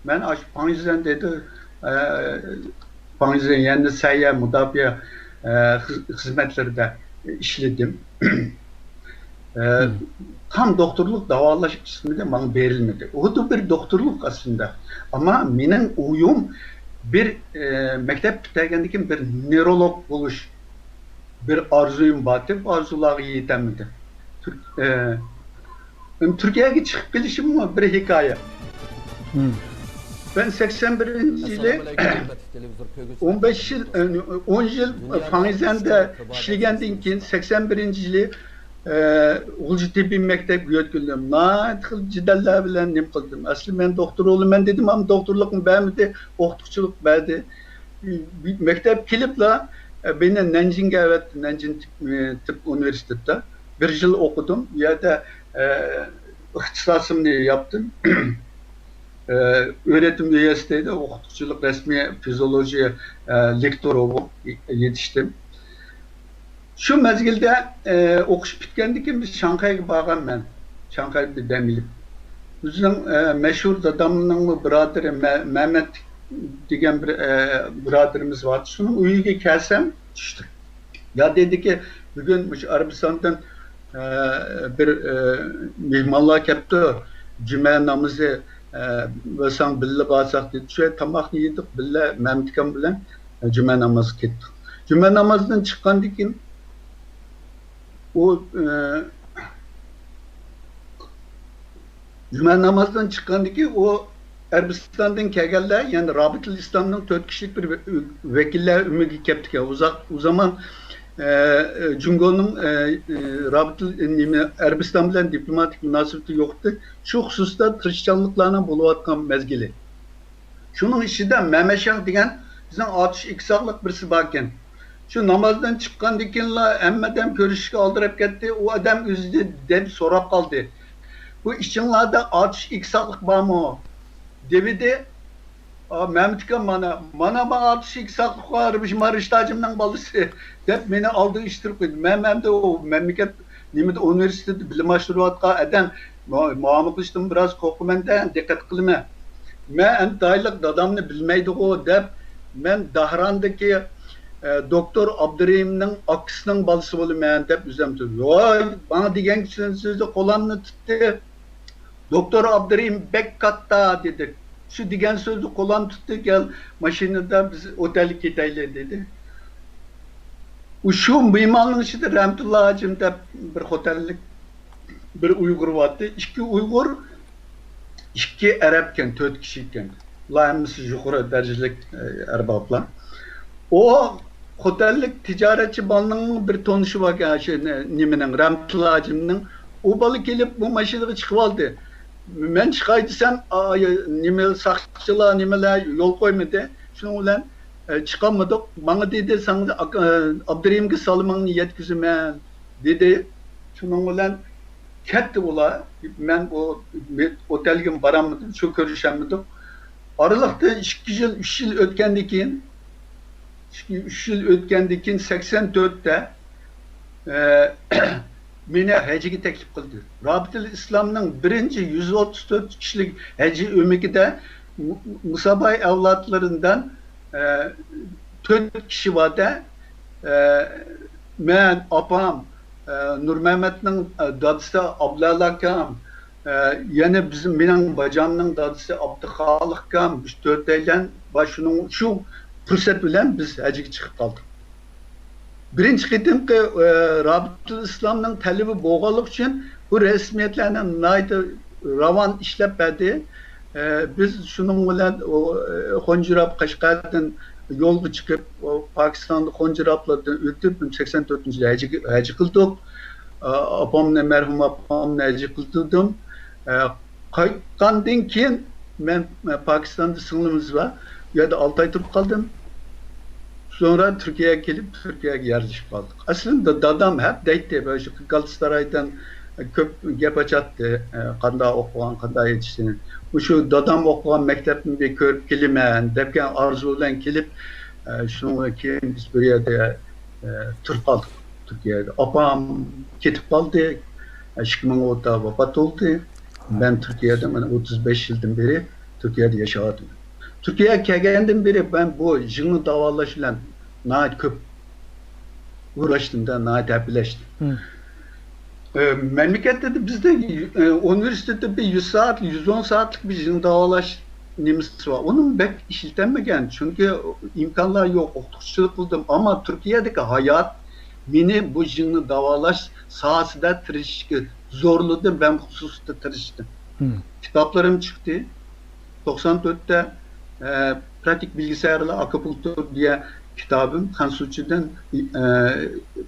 مەن ئاشۇ پاڭيىزەن دېدى، ئە، پاڭيىزەن يەنى سەھىيە مۇداپىئە، ئە، خىز-، خىزمەتلىرىدە ئىشلىدىم. ئە، تام دوختۇرلۇق داۋالاش قىسمىدا ماڭا بېرىلمىدى. ئۇ دا بىر دوختۇرلۇق ئەسلىدە. ئەمما مېنىڭ ئويۇم بىر، ئە، مەكتەپ پۈتتۈرگەندىن كېيىن بىر نېرولوگ بولۇش. بىر ئارزۇيۇم بارتى، بۇ ئارزۇلارغا يېتەلمىدىم. تۈر-، ئە، تۈركىيەگە چىقىپ كېلىشىممۇ بىر ھېكايە. مەن سەكسەن بىرىنچى يىلى ئون بەش يىل، ئە، ئون يىل پاڭيىزەندە ئىشلىگەندىن كېيىن سەكسەن بىرىنچى يىلى، ئە، غۇلجا تېببىي مەكتەپكە يۆتكىلىدىم. ناھايىتى خىل جېدەللەر بىلەن نېمە قىلدىم. ئەسلى مەن دوختۇر بولىمەن دېدىم، ئەمما دوختۇرلۇقنى بەرمىدى، ئوقۇتقۇچىلىق بەردى. مەكتەپ كېلىپلا، ئە، مېنى نەنجىڭگە ئەۋەتتى، نەنجىڭ تىپ-، ئە، تىپ ئۇنىۋېرسىتېتىدا. بىر يىل ئوقۇدۇم. ئۇ يەردە، ئە، ئىختىساسىمنى ياپتىم. ئە، ئۆگىتىم ئۆيەسى دەيدۇ، ئوقۇتقۇچىلىق رەسمىي فىزىئولوگىيە، ئە، لېكتورى بولۇپ يېتىشتىم. شۇ مەزگىلدە، ئە، ئوقۇش پۈتكەندىن كېيىن بىز شاڭخەيگە بارغان مەن. شاڭخەيدە دەم ئېلىپ. بىزنىڭ، ئە، مەشھۇر دادامنىڭمۇ بۇرادىرى مە-، مەمەت دېگەن بىر، ئە، بۇرادىرىمىز بار. شۇنىڭ ئۆيىگە كەلسەم چۈشتە. يا دېدىكى، بۈگۈن مۇشۇ ئەرەبىستاندىن، ئە، بىر، ئە، مېھمانلار كەپتۇ. جۈمە نامىزى، ئە، ۋە ساڭ بىللە بارساق دېدى. شۇ يەردە تاماقنى يېدۇق بىللە مەمتىكام بىلەن، ئە، جۈمە نامازغا كەتتۇق. جۈمە نامازدىن چىققاندىن كېيىن ئۇ، ئە، جۈمە نامازدىن چىققاندىن كېيىن ئۇ ئەرەبىستاندىن كەلگەنلەر، يەنى رابىتىل ئىسلامنىڭ تۆت كىشىلىك بىر ۋە-، ۋەكىللەر ئۆمىكى كەپتىكەن. ئۇزاق، ئۇ زامان، ئە، جۇڭگونىڭ، ئە، ئە، رابىتىل، نېمە، ئەرەبىستان بىلەن دىپلوماتىك مۇناسىۋىتى يوق ئىدى. شۇ خۇسۇستا تىرىشچانلىقلارنىڭ بولۇۋاتقان مەزگىلى. شۇنىڭ ئىچىدە مەمەشاھ دېگەن بىزنىڭ ئاتۇش ئىككى ساقلىق بىرسى باركەن. شۇ نامازدىن چىققاندىن كېيىنلا ھەممە ئادەم كۆرۈشۈشكە ئالدىراپ كەتتى. ئۇ ئادەم ئۆزى دەپ سوراپ قالدى. بۇ ئىچىڭلاردا ئاتۇش ئىككى ساقلىق بارمۇ؟ دېۋىدى. ئا، مەمتىكام مانا، مانا، مانا ئاتۇش ئىككى ساقلىق بار، مانا رىشىت ھاجىمنىڭ بالىسى، دەپ مېنى ئالدىغا ئىتتىرىپ قويدى. مەن ئەمدى ئۇ مەملىكەت نېمىدە ئۇنىۋېرسىتېتتا بىلىم ئاشۇرۇۋاتقان ئادەم، ما-، ماڭا قىلىشتىن بىراز قورقىمەن-دە، دىققەت قىلىمەن. مەن ئەمدى دايلىق دادامنى بىلمەيدىغۇ دەپ، مەن داھراندىكى، ئە، دوكتور ئابدۇرېھىمنىڭ ئاكىسىنىڭ بالىسى بولىمەن دەپ ئۆزۈم تۇردۇم. ۋاي، ماڭا دېگەن سۆزى قولامنى تۇتتى. دوكتور ئابدۇرېھىم بەك كاتتا دېدى. شۇ دېگەن سۆزى قولام تۇتتى، كەل ماشىنىدا بىز ئوتەلگە كېتەيلى دېدى. شۇ مېھماننىڭ ئىچىدە رەھمەتۇللا ھاجىم دەپ بىر خوتەنلىك بىر ئۇيغۇر بارتتى. ئىككى ئۇيغۇر، ئىككى ئەرەبكەن، تۆت كىشىكەن. ئۇلار ھەممىسى يۇقىرى دەرىجىلىك، ئە، ئەربابلار. ئۇ خوتەنلىك تىجارەتچى بالىنىڭ بىر تونۇشى باركەن، شۇ نېمىنىڭ، رەھمەتۇللا ھاجىمنىڭ. ئۇ بالا كېلىپ بۇ ماشىنىغا چىقىۋالدى. مەن چىقاي دېسەم، ئا، نېمە، ساقچىلار، نېمىلەر يول قويمىدى. شۇنىڭ بىلەن، ئە، چىقالمىدۇق. ماڭا دېدى، ساڭا ئاكا، ئە، ئابدۇرېھىمگە سالىمىڭنى يەتكۈزىمەن، دېدى. شۇنىڭ بىلەن كەتتى ئۇلار. مەن ئۇ ئوتەلگىمۇ بارالمىدىم، شۇ كۆرۈشەلمىدۇق. ئارىلىقتا ئىككى يىل، ئۈچ يىل ئۆتكەندىن كېيىن، ئىككى، ئۈچ يىل ئۆتكەندىن كېيىن سەكسەن تۆتتە، ئە، مېنى ھەجگە تەكلىپ قىلدى. رابىتىل ئىسلامنىڭ بىرىنچى يۈز ئوتتۇز تۆت كىشىلىك ھەججى ئۆمىكىدە مۇ-، مۇساباي ئەۋلادلىرىندىن، ئە، تۆت كىشى بار-دە، ئە، مەن، ئاپام، ئە، نۇرمەمەتنىڭ، ئە، دادىسى ئابلال ئاكام، ئە، يەنە بىزنىڭ، مېنىڭ باجامنىڭ دادىسى ئابدۇخالىق ئاكام، بىز تۆتەيلەن بار. شۇنىڭ، شۇ پۇرسەت بىلەن بىز ھەجگە چىقىپ قالدۇق. بىرىنچى قېتىمقى، ئە، رابىتۇل ئىسلامنىڭ تەلىپى بولغانلىقى ئۈچۈن بۇ رەسمىيەتلەرنى ناھايىتى راۋان ئىشلەپ بەردى. ئە، بىز شۇنىڭ بىلەن، ئۇ، ئە، خونجىراپ قەشقەردىن يولغا چىقىپ، ئۇ، پاكىستاندا خونجىراپلاردىن ئۆتۈپ، سەكسەن تۆتىنچى يىلى ھەج، ھەج قىلدۇق. ئە، ئاپامنى، مەرھۇم ئاپامنى ھەج قىلدۇردۇم. ئە، قايتقاندىن كېيىن مەن، مەن پاكىستاندا سىڭلىمىز بار. ئۇ يەردە ئالتە ئاي تۇرۇپ قالدىم. سوڭرا تۈركىيەگە كېلىپ، تۈركىيەگە يەرلىشىپ قالدۇق. ئەسلىدە دادام ھەپ دەيتتى، شۇ گالاتاسارايدىن كۆپ گەپ ئاچاتتى، قانداق ئوقۇغان، قانداق يېتىشتى. مۇشۇ دادام ئوقۇغان مەكتەپنى بىر كۆرۈپ كېلىمەن دەپكەن ئارزۇ بىلەن كېلىپ، شۇنىڭدىن كېيىن بىز بىر يەردە تۇرۇپ قالدۇق تۈركىيەدە. ئاپام كېتىپ قالدى، ئىككى مىڭ ئوندا ۋاپات بولدى. مەن تۈركىيەدە مانا ئوتتۇز بەش يىلدىن بېرى تۈركىيەدە ياشاۋاتىمەن. تۈركىيەگە كەلگەندىن بېرى مەن بۇ جىڭنى داۋالاش بىلەن ناھايىتى كۆپ ئۇغراشتىم-دە، ناھايىتى ھەپىلەشتىم. ئە، مەملىكەتتە بىزدە، ئە، ئۇنىۋېرسىتېتتا بىر يۈز سائەت، يۈز ئون سائەتلىك بىر جىڭ داۋالاش نېمىسى بار. ئۇنى بەك ئىشلىتەلمىگەن، چۈنكى ئىمكانلار يوق، ئوقۇتقۇچىلىق قىلدىم. ئەمما تۈركىيەدىكى ھايات مېنى بۇ جىڭنى داۋالاش ساھەسىدە تىرىشىشكە زورلىدى، مەن خۇسۇسىيەتتە تىرىشتىم. كىتابلىرىم چىقتى. توقسان تۆتتە، ئە، پراتىك بىلگىسەرلەر ئاكۇپۇنكتۇر دېگەن كىتابىم خەنسۇچىدىن، ئە،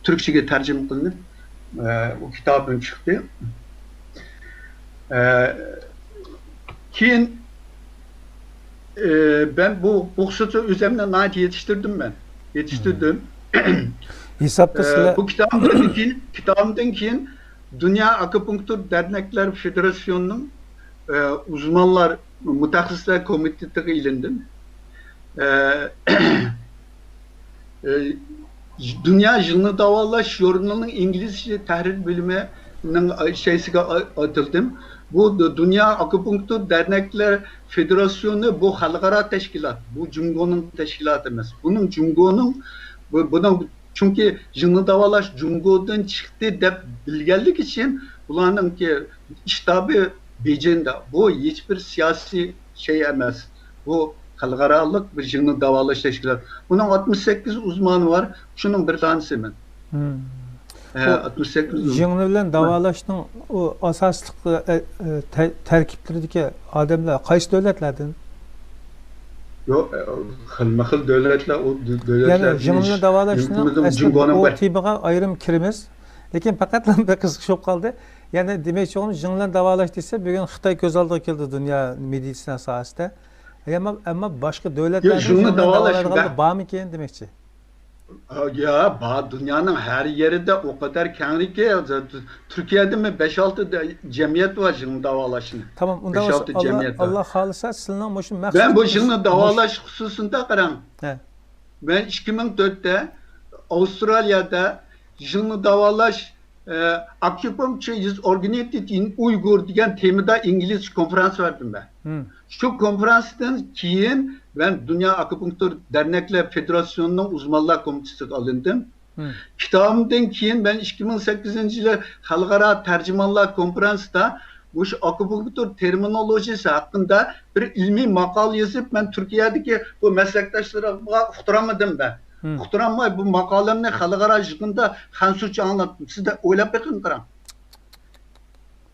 تۈركچىگە تەرجىمە قىلىنىپ، ئە، ئۇ كىتابىم چىقتى. ئە، كېيىن، ئە، مەن بۇ، بۇ خۇسۇستا ئۆزۈمنى ناھايىتى يېتىشتۈردۈم مەن. يېتىشتۈردۈم. ھېسابتا ئە، سىلەر بۇ كىتابىمدىن كېيىن، كىتابىمدىن كېيىن دۇنيا ئاكۇپۇنكتۇر دەرنەكلەر فېدېراتسىيونىنىڭ، ئە، ئۇزمانلار، مۇتەخەسسىسلەر كومىتېتىغا ئېلىندىم. ئە، ئە، دۇنيا جىڭنى داۋالاش ژۇرنىلىنىڭ ئىنگلىزچە تەھرىر بۆلۈمىنىڭ شەيسىگە ئا-، ئاتىلدىم. بۇ دۇ-، دۇنيا ئاكۇپۇنكتۇر دەرنەكلەر فېدېراتسىيونى بۇ خەلقئارا تەشكىلات، بۇ جۇڭگونىڭ تەشكىلاتى ئەمەس. بۇنىڭ جۇڭگونىڭ، بۇ، بۇنىڭ، چۈنكى جىڭنى داۋالاش جۇڭگودىن چىقتى دەپ بىلگەنلىكى ئۈچۈن بۇلارنىڭكى شتابى بېيجىڭدا. بۇ ھېچبىر سىياسىي شەي ئەمەس. بۇ خەلقئارالىق بىر جىڭنى داۋالاش تەشكىلاتى. بۇنىڭ ئاتمىش سەككىز ئۇزمانى بار. شۇنىڭ بىر دانىسى مەن. ھە، ئۇ ئاتمىش سەككىز ئۇزمان. جىڭنى بىلەن داۋالاشنىڭ ئۇ ئاساسلىق، ئە، ئە، تە-، تەركىبلىرىدىكى ئادەملەر قايسى دۆلەتلەردىن؟ يوق، ئە، خىلمۇ خىل دۆلەتلەر، ئۇ دۆ-، دۆلەتلەردىن يەنى جىڭنى داۋالاشنىڭ ئەسلى ئۇ تېمىغا ئايرىم كىرىمىز. لېكىن پەقەتلا بىر قىزىقىش بولۇپ قالدى. يەنى دېمەكچى بولغىنىم، جىڭ بىلەن داۋالاش دېسە، بۈگۈن خىتاي كۆز ئالدىغا كېلىدۇ دۇنيا مېدىتسىنا ساھەسىدە. ئەمما، ئەمما باشقا دۆلەتلەردە يوق، جىڭ بىلەن داۋالايدىغانلار بارمىكىن دېمەكچى. يا، بار، دۇنيانىڭ ھەر يېرىدە ئۇ قەدەر كەڭرىكى، تۈركىيەدىمۇ بەش ئالتە دە-، جەمئىيەت بار جىڭ داۋالاشنى. تامام، ئۇنداق بولسا، ئاللا، ئاللا خالىسا، سىلىنىڭ مۇشۇ مەقسىتىڭىز، مەن بۇ جىڭنى داۋالاش خۇسۇسىدا قاراڭ. ھە. مەن ئىككى مىڭ تۆتتە ئاۋسترالىيەدە جىڭنى داۋالاش، ئە، Acupuncture is originated in Uyghur دېگەن تېمىدا ئىنگلىزچە كونفېرانس بەردىم مەن. شۇ كونفېرانستىن كېيىن مەن دۇنيا ئاكۇپۇنكتۇر دەرنەكلەر فېدېراتسىيونىنىڭ ئۇزمانلار كومىتېتىغا ئالىندىم. كىتابىمدىن كېيىن مەن ئىككى مىڭ سەككىزىنچى يىلى خەلقئارا تەرجىمانلار كونفېرانسىدا مۇشۇ ئاكۇپۇنكتۇر تېرمىنولوگىيىسى ھەققىدە بىر ئىلمىي ماقالە يېزىپ، مەن تۈركىيەدىكى بۇ مەسلەكداشلىرىمغا ئۇقتۇرالمىدىم مەن. ئۇقتۇرالماي بۇ ماقالەمنى خەلقئارا يىغىندا خەنزۇچە ئاڭلاتتىم. سىز دە ئويلاپ بېقىڭ، قاراڭ.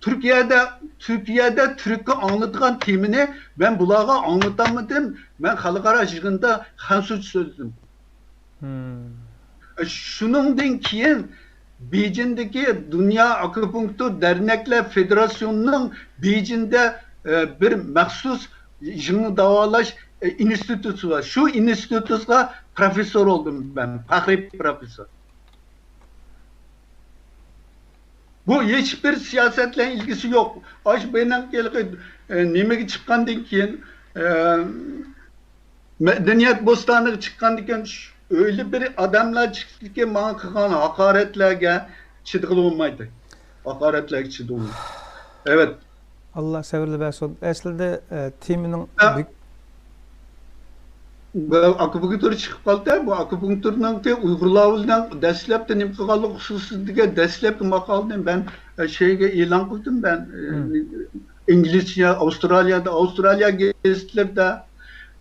تۈركىيەدە، تۈركىيەدە تۈرككە ئاڭلىتىدىغان تېمىنى مەن بۇلارغا ئاڭلىتالمىدىم. مەن خەلقئارا يىغىندا خەنزۇچە سۆزلىدىم. شۇنىڭدىن كېيىن بېيجىڭدىكى دۇنيا ئاكۇپۇنكتۇر دەرنەكلەر فېدېراتسىيونىنىڭ بېيجىڭدە، ئە، بىر مەخسۇس جىڭنى داۋالاش، ئە، ئىنستىتۇتى بار. شۇ ئىنستىتۇتىغا پروفېسسور بولدۇم مەن، پەخرىي پروفېسسور. بۇ ھېچبىر سىياسەت بىلەن ئىلگىسى يوق. ئاش بېنىڭ ھېلىقى، ئە، نېمىگە چىققاندىن كېيىن، ئە، مەدەنىيەت بوستانىغا چىققاندىكىن، ئۆيلە بىر ئادەملەر چىقتىكى، ماڭا قىلغان ھاقارەتلەرگە چىدىغىلى بولمايدۇ. ھاقارەتلەرگە چىدىغىلى بولمايدۇ. ئەۋەت. ئاللا سەۋرلى بەرسۇن. ئەسلىدە، ئە، تېمىنىڭ بۈ-، ئاكۇپۇنكتۇر چىقىپ قالدى. بۇ ئاكۇپۇنكتۇرنىڭكى ئۇيغۇرلار بىلەن دەسلەپتە نېمە قىلغانلىقى خۇسۇسىدىكى دەسلەپكى ماقالىنى مەن، ئە، شەيگە ئېلان قىلدىم. مەن، ئە، ئىنگلىزچە، ئاۋسترالىيەدە، ئاۋسترالىيە گېزىتلىرىدە،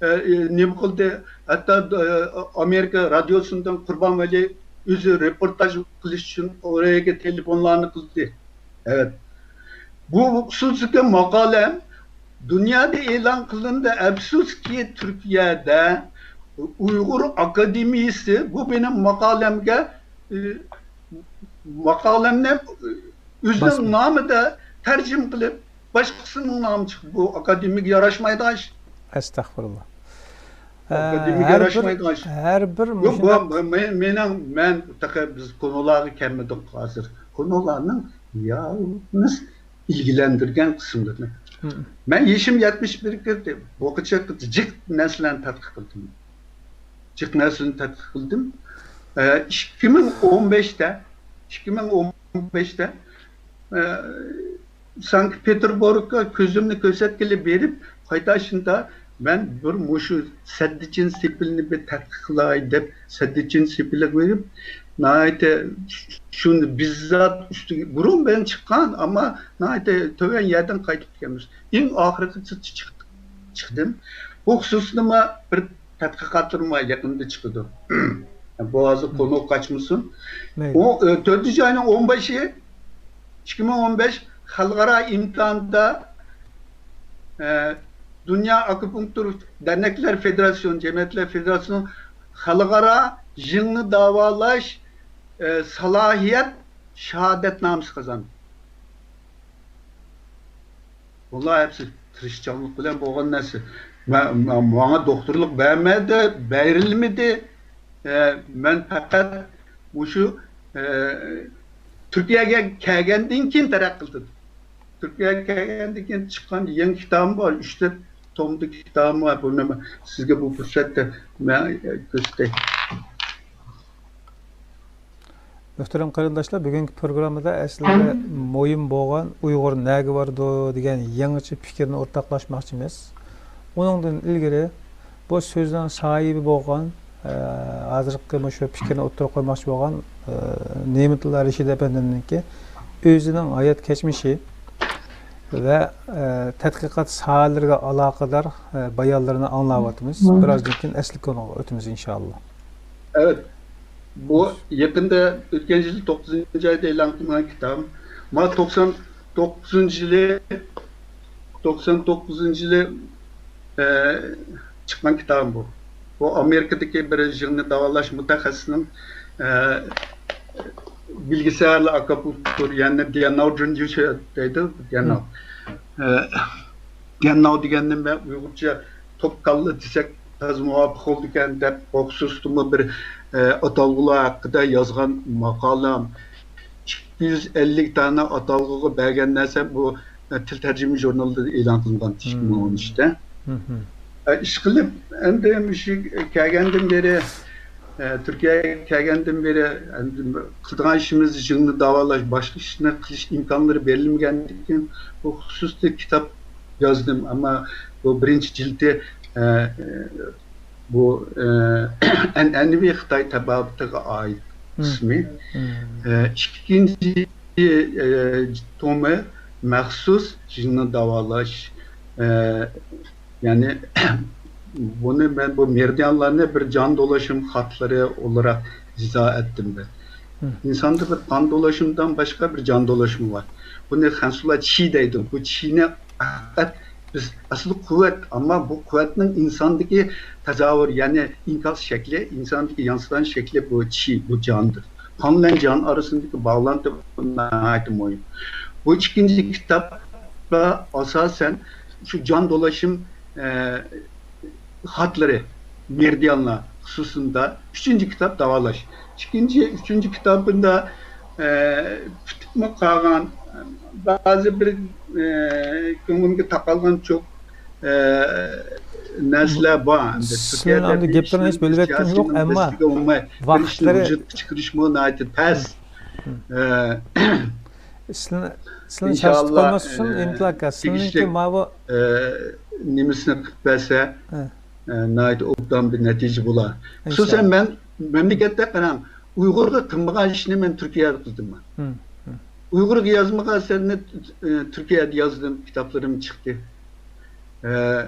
ئە، ئە، نېمە قىلدى؟ ھەتتا، ئە، ئامېرىكا رادىيوسىدىن قۇربان ۋەلى ئۆزى رېپورتاژ قىلىش ئۈچۈن ئورەيگە تېلېفونلارنى قىلدى. ئەۋەت. بۇ خۇسۇسىيەتلىك ماقالەم دۇنيادا ئېلان قىلىندى. ئەپسۇسكى، تۈركىيەدە ئۇيغۇر ئاكادېمىيىسى، بۇ مېنىڭ ماقالەمگە، ئى، ماقالەمنى، ئى، ئۆزىنىڭ باسما. نامىدا تەرجىمە قىلىپ، باشقىسىنىڭ نامى چىقىپ، بۇ ئاكادېمىيەگە ياراشمايدىغان ئىش. ئەستەغپۇرۇللا. ئاكادېمىيەگە ھەر بىر، ياراشمايدىغان ئىش. ھەر بىر يوق، بۇ مۇشۇنداق مې-، مېنىڭ، مەن تېخى بىز كونىلارغا كەلمىدۇق ھازىر. كونىلارنىڭ يالنىز ئىلگىلەندۈرگەن قىسىملىرىنى. مم. مەن يېشىم يەتمىش بىرگە كىردى. بۇغىچە جىق نەرسىلەرنى تەتقىق قىلدىم. جىق نەرسىلەرنى تەتقىق قىلدىم. ئە، ئىككى مىڭ ئون بەشتە، ئىككى مىڭ ئون بەشتە، ئە، سانكت پېتېربۇرگقا كۆزۈمنى كۆرسەتكىلى بېرىپ، قايتاشىمدا مەن بىر مۇشۇ سەددىچىن سېپىلنى بىر تەتقىق قىلاي دەپ، سەددىچىن سېپىلىگە بېرىپ، ناھايىتى شۇنى بىززات ئۈستىگە، بۇرۇن بىلەن چىققان، ئەمما ناھايىتى تۆۋەن يەردىن قايتىپ كەلمىش. ئىڭ ئاخىرقى چىقتىم. بۇ خۇسۇسىيەتلىك بىر تەتقىقاتلىرىم بار، يېقىندا چىقىدۇ. بۇ ھازىر قونۇپ قاچمىسۇن. مەيلى. ئۇ، ئە، تۆتىنچى ئاينىڭ ئون بەشى، ئىككى مىڭ ئون بەش خەلقئارا ئىمتىھاندا، ئە، دۇنيا ئاكۇپۇنكتۇر دەرنەكلەر فېدېراتسىيونى، جەمئىيەتلەر فېدېراتسىيونىنىڭ خەلقئارا يىڭنە داۋالاش، ئە، سالاھىيەت شاھادەتنامىسى قازاندى. بۇلار ھەپسى تىرىشچانلىق بىلەن بولغان نەرسە. مە-، مە-، ماڭا دوختۇرلۇق بەرمەدى، بېرىلمىدى. ئە، مەن پەقەت مۇشۇ، ئە، تۈركىيەگە كەلگەندىن كېيىن تەرەققىي قىلدىم. تۈركىيەگە كەلگەندىن كېيىن چىققان يېڭى كىتابىم بار، ئۈچ تۆت توملۇق كىتابىم بار. بۇنى مەن سىزگە بۇ پۇرسەتتە مەن، ئە، كۆرسىتەي. مۆھتەرەم قېرىنداشلار، بۈگۈنكى پروگراممىدا ئەسلىدە مۇھىم بولغان «ئۇيغۇر نەگە بارىدۇ؟» دېگەن يېڭىچە پىكىرنى ئورتاقلاشماقچىمىز. ئۇنىڭدىن ئىلگىرى بۇ سۆزنىڭ ساھىبى بولغان، ئە، ھازىرقى مۇشۇ پىكىرنى ئوتتۇرىغا قويماقچى بولغان، ئە، نېمەتۇللا رەشىد ئەپەندىمنىڭكى ئۆزىنىڭ ھايات كەچمىشى ۋە، ئە، تەتقىقات ساھەلىرىگە ئالاقىدار، ئە، بايانلىرىنى ئاڭلاۋاتىمىز. بىرازدىن كېيىن ئەسلى كونىغا ئۆتىمىز، ئىنشائاللا. ئەۋەت. بۇ يېقىندا ئۆتكەن يىل توققۇزىنچى ئايدا ئېلان قىلىنغان كىتاب. مانا توقسان توققۇزىنچى يىلى، توقسان توققۇزىنچى يىلى، ئە، چىققان كىتابىم بۇ. بۇ ئامېرىكىدىكى بىر يىڭنە داۋالاش مۇتەخەسسىسىنىڭ، ئە، بىلگۈسى ئاكۇپۇنكتۇر، يەنى ديەنناۋ جۇنجۇشى دەيدۇ، ديەنناۋ. ئە، ديەنناۋ دېگەننى مەن ئۇيغۇرچە توك كاللا دېسەك تازا مۇۋاپىق بولىدىكەن دەپ، خۇسۇسىيەتلىكمۇ بىر، ئە، ئاتالغۇلار ھەققىدە يازغان ماقالەم. ئىككى يۈز ئەللىك دانە ئاتالغۇغا بەرگەن نەرسەم بۇ، ئە، تىل تەرجىمە ژۇرنىلىدا ئېلان قىلىنغان ئىككى مىڭ ئون ئۈچتە. ئە، ئىشقىلىپ، ئەمدى مۇشۇ كەلگەندىن بېرى، ئە، تۈركىيەگە كەلگەندىن بېرى، ئەمدى قىلىدىغان ئىشىمىز يىڭنە داۋالاش، باشقا ئىشنى قىلىش ئىمكانلىرى بېرىلمىگەندىن كېيىن، بۇ خۇسۇسىيەتلىك كىتاب يازدىم. ئەمما بۇ بىرىنچى جىلدى، ئە، بۇ، ئە، ئەنئەنىۋى خىتاي تەبابىتىغا ئائىت قىسمى. ئە، ئىككىنچى، ئە، تومى مەخسۇس يىڭنە داۋالاش، ئە، يەنى، بۇنى مەن بۇ مېرىدىيانلارنى بىر جان دولىشىم خاتلىرى ئولىراق ئىزاھ ئەتتىم مەن. ئىنساندا بىر قان دولىشىمدىن باشقا بىر جان دولىشىمى بار. بۇنى خەنزۇلار چى دەيدۇ. بۇ چىنى پەقەت بىز ئەسلى قۇۋۋەت، ئەمما بۇ قۇۋۋەتنىڭ ئىنساندىكى تەزاۋۇر، يەنى ئىنكاس شەكلى، ئىنساندىكى يانسىغان شەكلى بۇ چى، بۇ جاندۇر. قان بىلەن جان ئارىسىدىكى باغلانتى ناھايىتى مۇھىم. بۇ ئىككىنچى كىتابتا ئاساسەن شۇ جان دولىشىم، ئە، خاتلىرى، مېرىدىيانلار خۇسۇسىيىتىدە. ئۈچىنچى كىتاب داۋالاش. ئىككىنچى، ئۈچىنچى كىتابىمدا، ئە، پۈتۈپمۇ قالغان، بەزى بىر، ئە، كۆڭلۈمگە تاقالغان چوق، ئە، نەرسىلەر بار. ئەمدى سىلەرنىڭ تۈركىيەدە ئەمدى بىر گەپلىرىنى ئىشنى ھېچ بۆلۈۋەتكۈم سىياسىينىڭ يوق، ئەمما دەستىگە ئۇنماي، بىر ئىشنى ۋاقىتلىرى ۋۇجۇدقا چىقىرىشمۇ ناھايىتى تەس. ئە، سىلىنى، سىلىنى چارچىتىپ ئىنشاللا، قويماس ئۈچۈن، ئە، ئىمتىل ئاكا، سىلىنىڭكى تېگىشلىك، ماۋۇ ئە، نېمىسىنى قىلىپ بەرسە، ھە. ئە، ناھايىتى ئوبدان بىر نەتىجە بولار. ئىنشاللا. خۇسۇسەن مەن مەملىكەتتە قاراڭ، ئۇيغۇرغا قىلمىغان ئىشنى مەن تۈركىيەدە قىلدىم. مەن. ھىم، ھىم. ئۇيغۇرغا يازمىغان ئەسەرنى، ئە، تۈركىيەدە يازدىم، كىتابلىرىم چىقتى. ئە،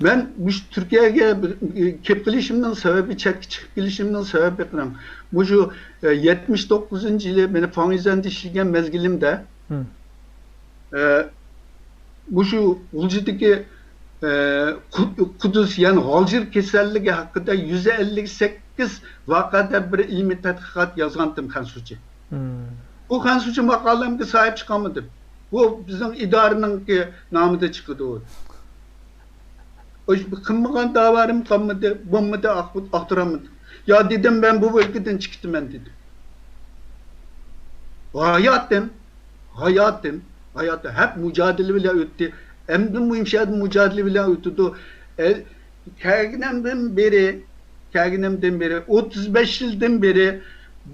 مەن مۇشۇ تۈركىيەگە بىر، ئە، كېلىپ قېلىشىمنىڭ سەۋەبى، چەتكە چىقىپ كېلىشىمنىڭ سەۋەبى قاراڭ. مۇشۇ، ئە، يەتمىش توققۇزىنچى يىلى مېنى فاڭيىزەندە ئىشلىگەن مەزگىلىمدە، ھىم. ئە، مۇشۇ غۇلجىدىكى، ئە، قۇ-، قۇدۇس، يەنى غالجىر كېسەللىكى ھەققىدە يۈز ئەللىك سەككىز ۋەقەدە بىر ئىلمىي تەتقىقات يازغانتىم خەنزۇچە. مم. بۇ خەنزۇچە ماقالەمگە ساھىب چىقالمىدىم. بۇ بىزنىڭ ئىدارىنىڭكى نامىدا چىقىدۇ. قىلمىغان داۋالىرىم قالمىدى، بولمىدى، ئاق-، ئاختۇرالمىدىم. يا دېدىم، مەن بۇ ئۆلكىدىن چىقىتىمەن دېدىم. ھاياتىم، ھاياتىم، ھاياتىم ھەق مۇجادىلە بىلەن ئۆتتى. ئەمدى مۇشۇ يەردە مۇجادىلە بىلەن ئۆتىدۇ. ئە، كەلگىنىمدىن بېرى، كەلگىنىمدىن بېرى، ئوتتۇز بەش يىلدىن بېرى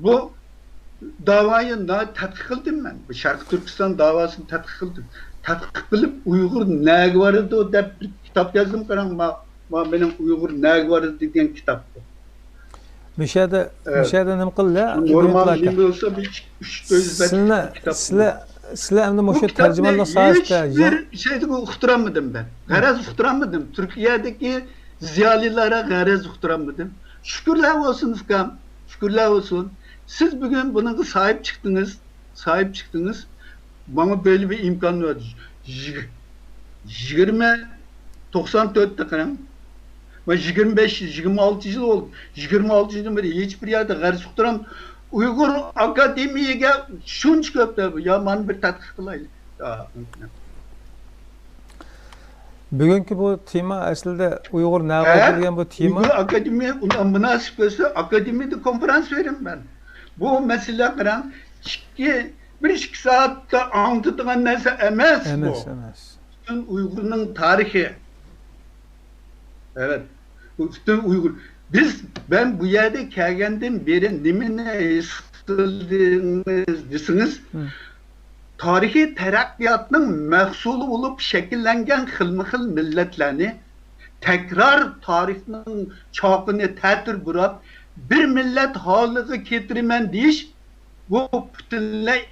بۇ داۋايى نا-، تەتقىق قىلدىم مەن. بۇ شەرقىي تۈركىستان داۋاسىنى تەتقىق قىلدىم. تەتقىق قىلىپ، ئۇيغۇر نەگە بارىدۇ دەپ بىر كىتاب يازدىم، قاراڭ، ما-، ما-، مېنىڭ ئۇيغۇر نەگە بارىدۇ دېگەن كىتاب بۇ. مۇشۇ يەردە، ئەۋەت. مۇشۇ يەردە نېمە قىلدى؟ نورمال ئىگىدىن ئاكا. نېمە بولسا، بىر ئىككى، ئۈچ سۆز بەت سىلەر، كىتاب. سىلەر، سىلەر ئەمدى بۇ مۇشۇ كىتابنى تەرجىمانلىق ساھەسىدە ھېچ بىر شەيدىمۇ ئۇقتۇرالمىدىم مەن. غەرەز ئۇقتۇرالمىدىم. تۈركىيەدىكى زىيالىيلارغا غەرەز ئۇقتۇرالمىدىم. شۈكۈرلەر بولسۇن، ئۇكام. شۈكۈرلەر بولسۇن. سىز بۈگۈن بۇنىڭغا ساھىب چىقتىڭىز. ساھىب چىقتىڭىز. ماڭا بەللى بىر ئىمكان بەردى. يىگ-، يىگىرمە، توقسان تۆتتە قاراڭ. مەن يىگىرمە بەش، يىگىرمە ئالتە يىل بولدى. يىگىرمە ئالتە يىلدىن بېرى ھېچ بىر يەردە غەرز ئۇقتۇرام. ئۇيغۇر ئاكادېمىيەگە شۇنچە كۆپ دەپ، يا مانا بىر تەتقىق قىلايلى. يا، بۈگۈنكى بۇ تېما ئەسلىدە ئۇيغۇر نەۋايىتى ھە؟ دېگەن بۇ تېما. ئۇيغۇر ئاكادېمىيە ئۇنى مۇناسىپ كۆرسە، ئاكادېمىيەدە كونفېرانس بېرىمەن مەن. بۇ مەسىلە قاراڭ، ئىككى، بىر ئىككى سائەتتە ئاڭلىتىدىغان نەرسە ئەمەس بۇ. ئەمەس، ئەمەس. پۈتۈن ئۇيغۇرنىڭ تارىخى. ئەۋەت. بۇ پۈتۈن ئۇيغۇر. بىز، مەن بۇ يەردە كەلگەندىن بېرى نېمىنى ھېس قىلدىڭىز دېسىڭىز، ھىم. تارىخىي تەرەققىياتنىڭ مەھسۇلى بولۇپ شەكىللەنگەن خىلمۇ خىل مىللەتلەرنى، تەكرار تارىخنىڭ چاقىنى تەتۈر بۇراپ، بىر مىللەت ھالىغا كەلتۈرىمەن دېيىش، بۇ پۈتۈنلەي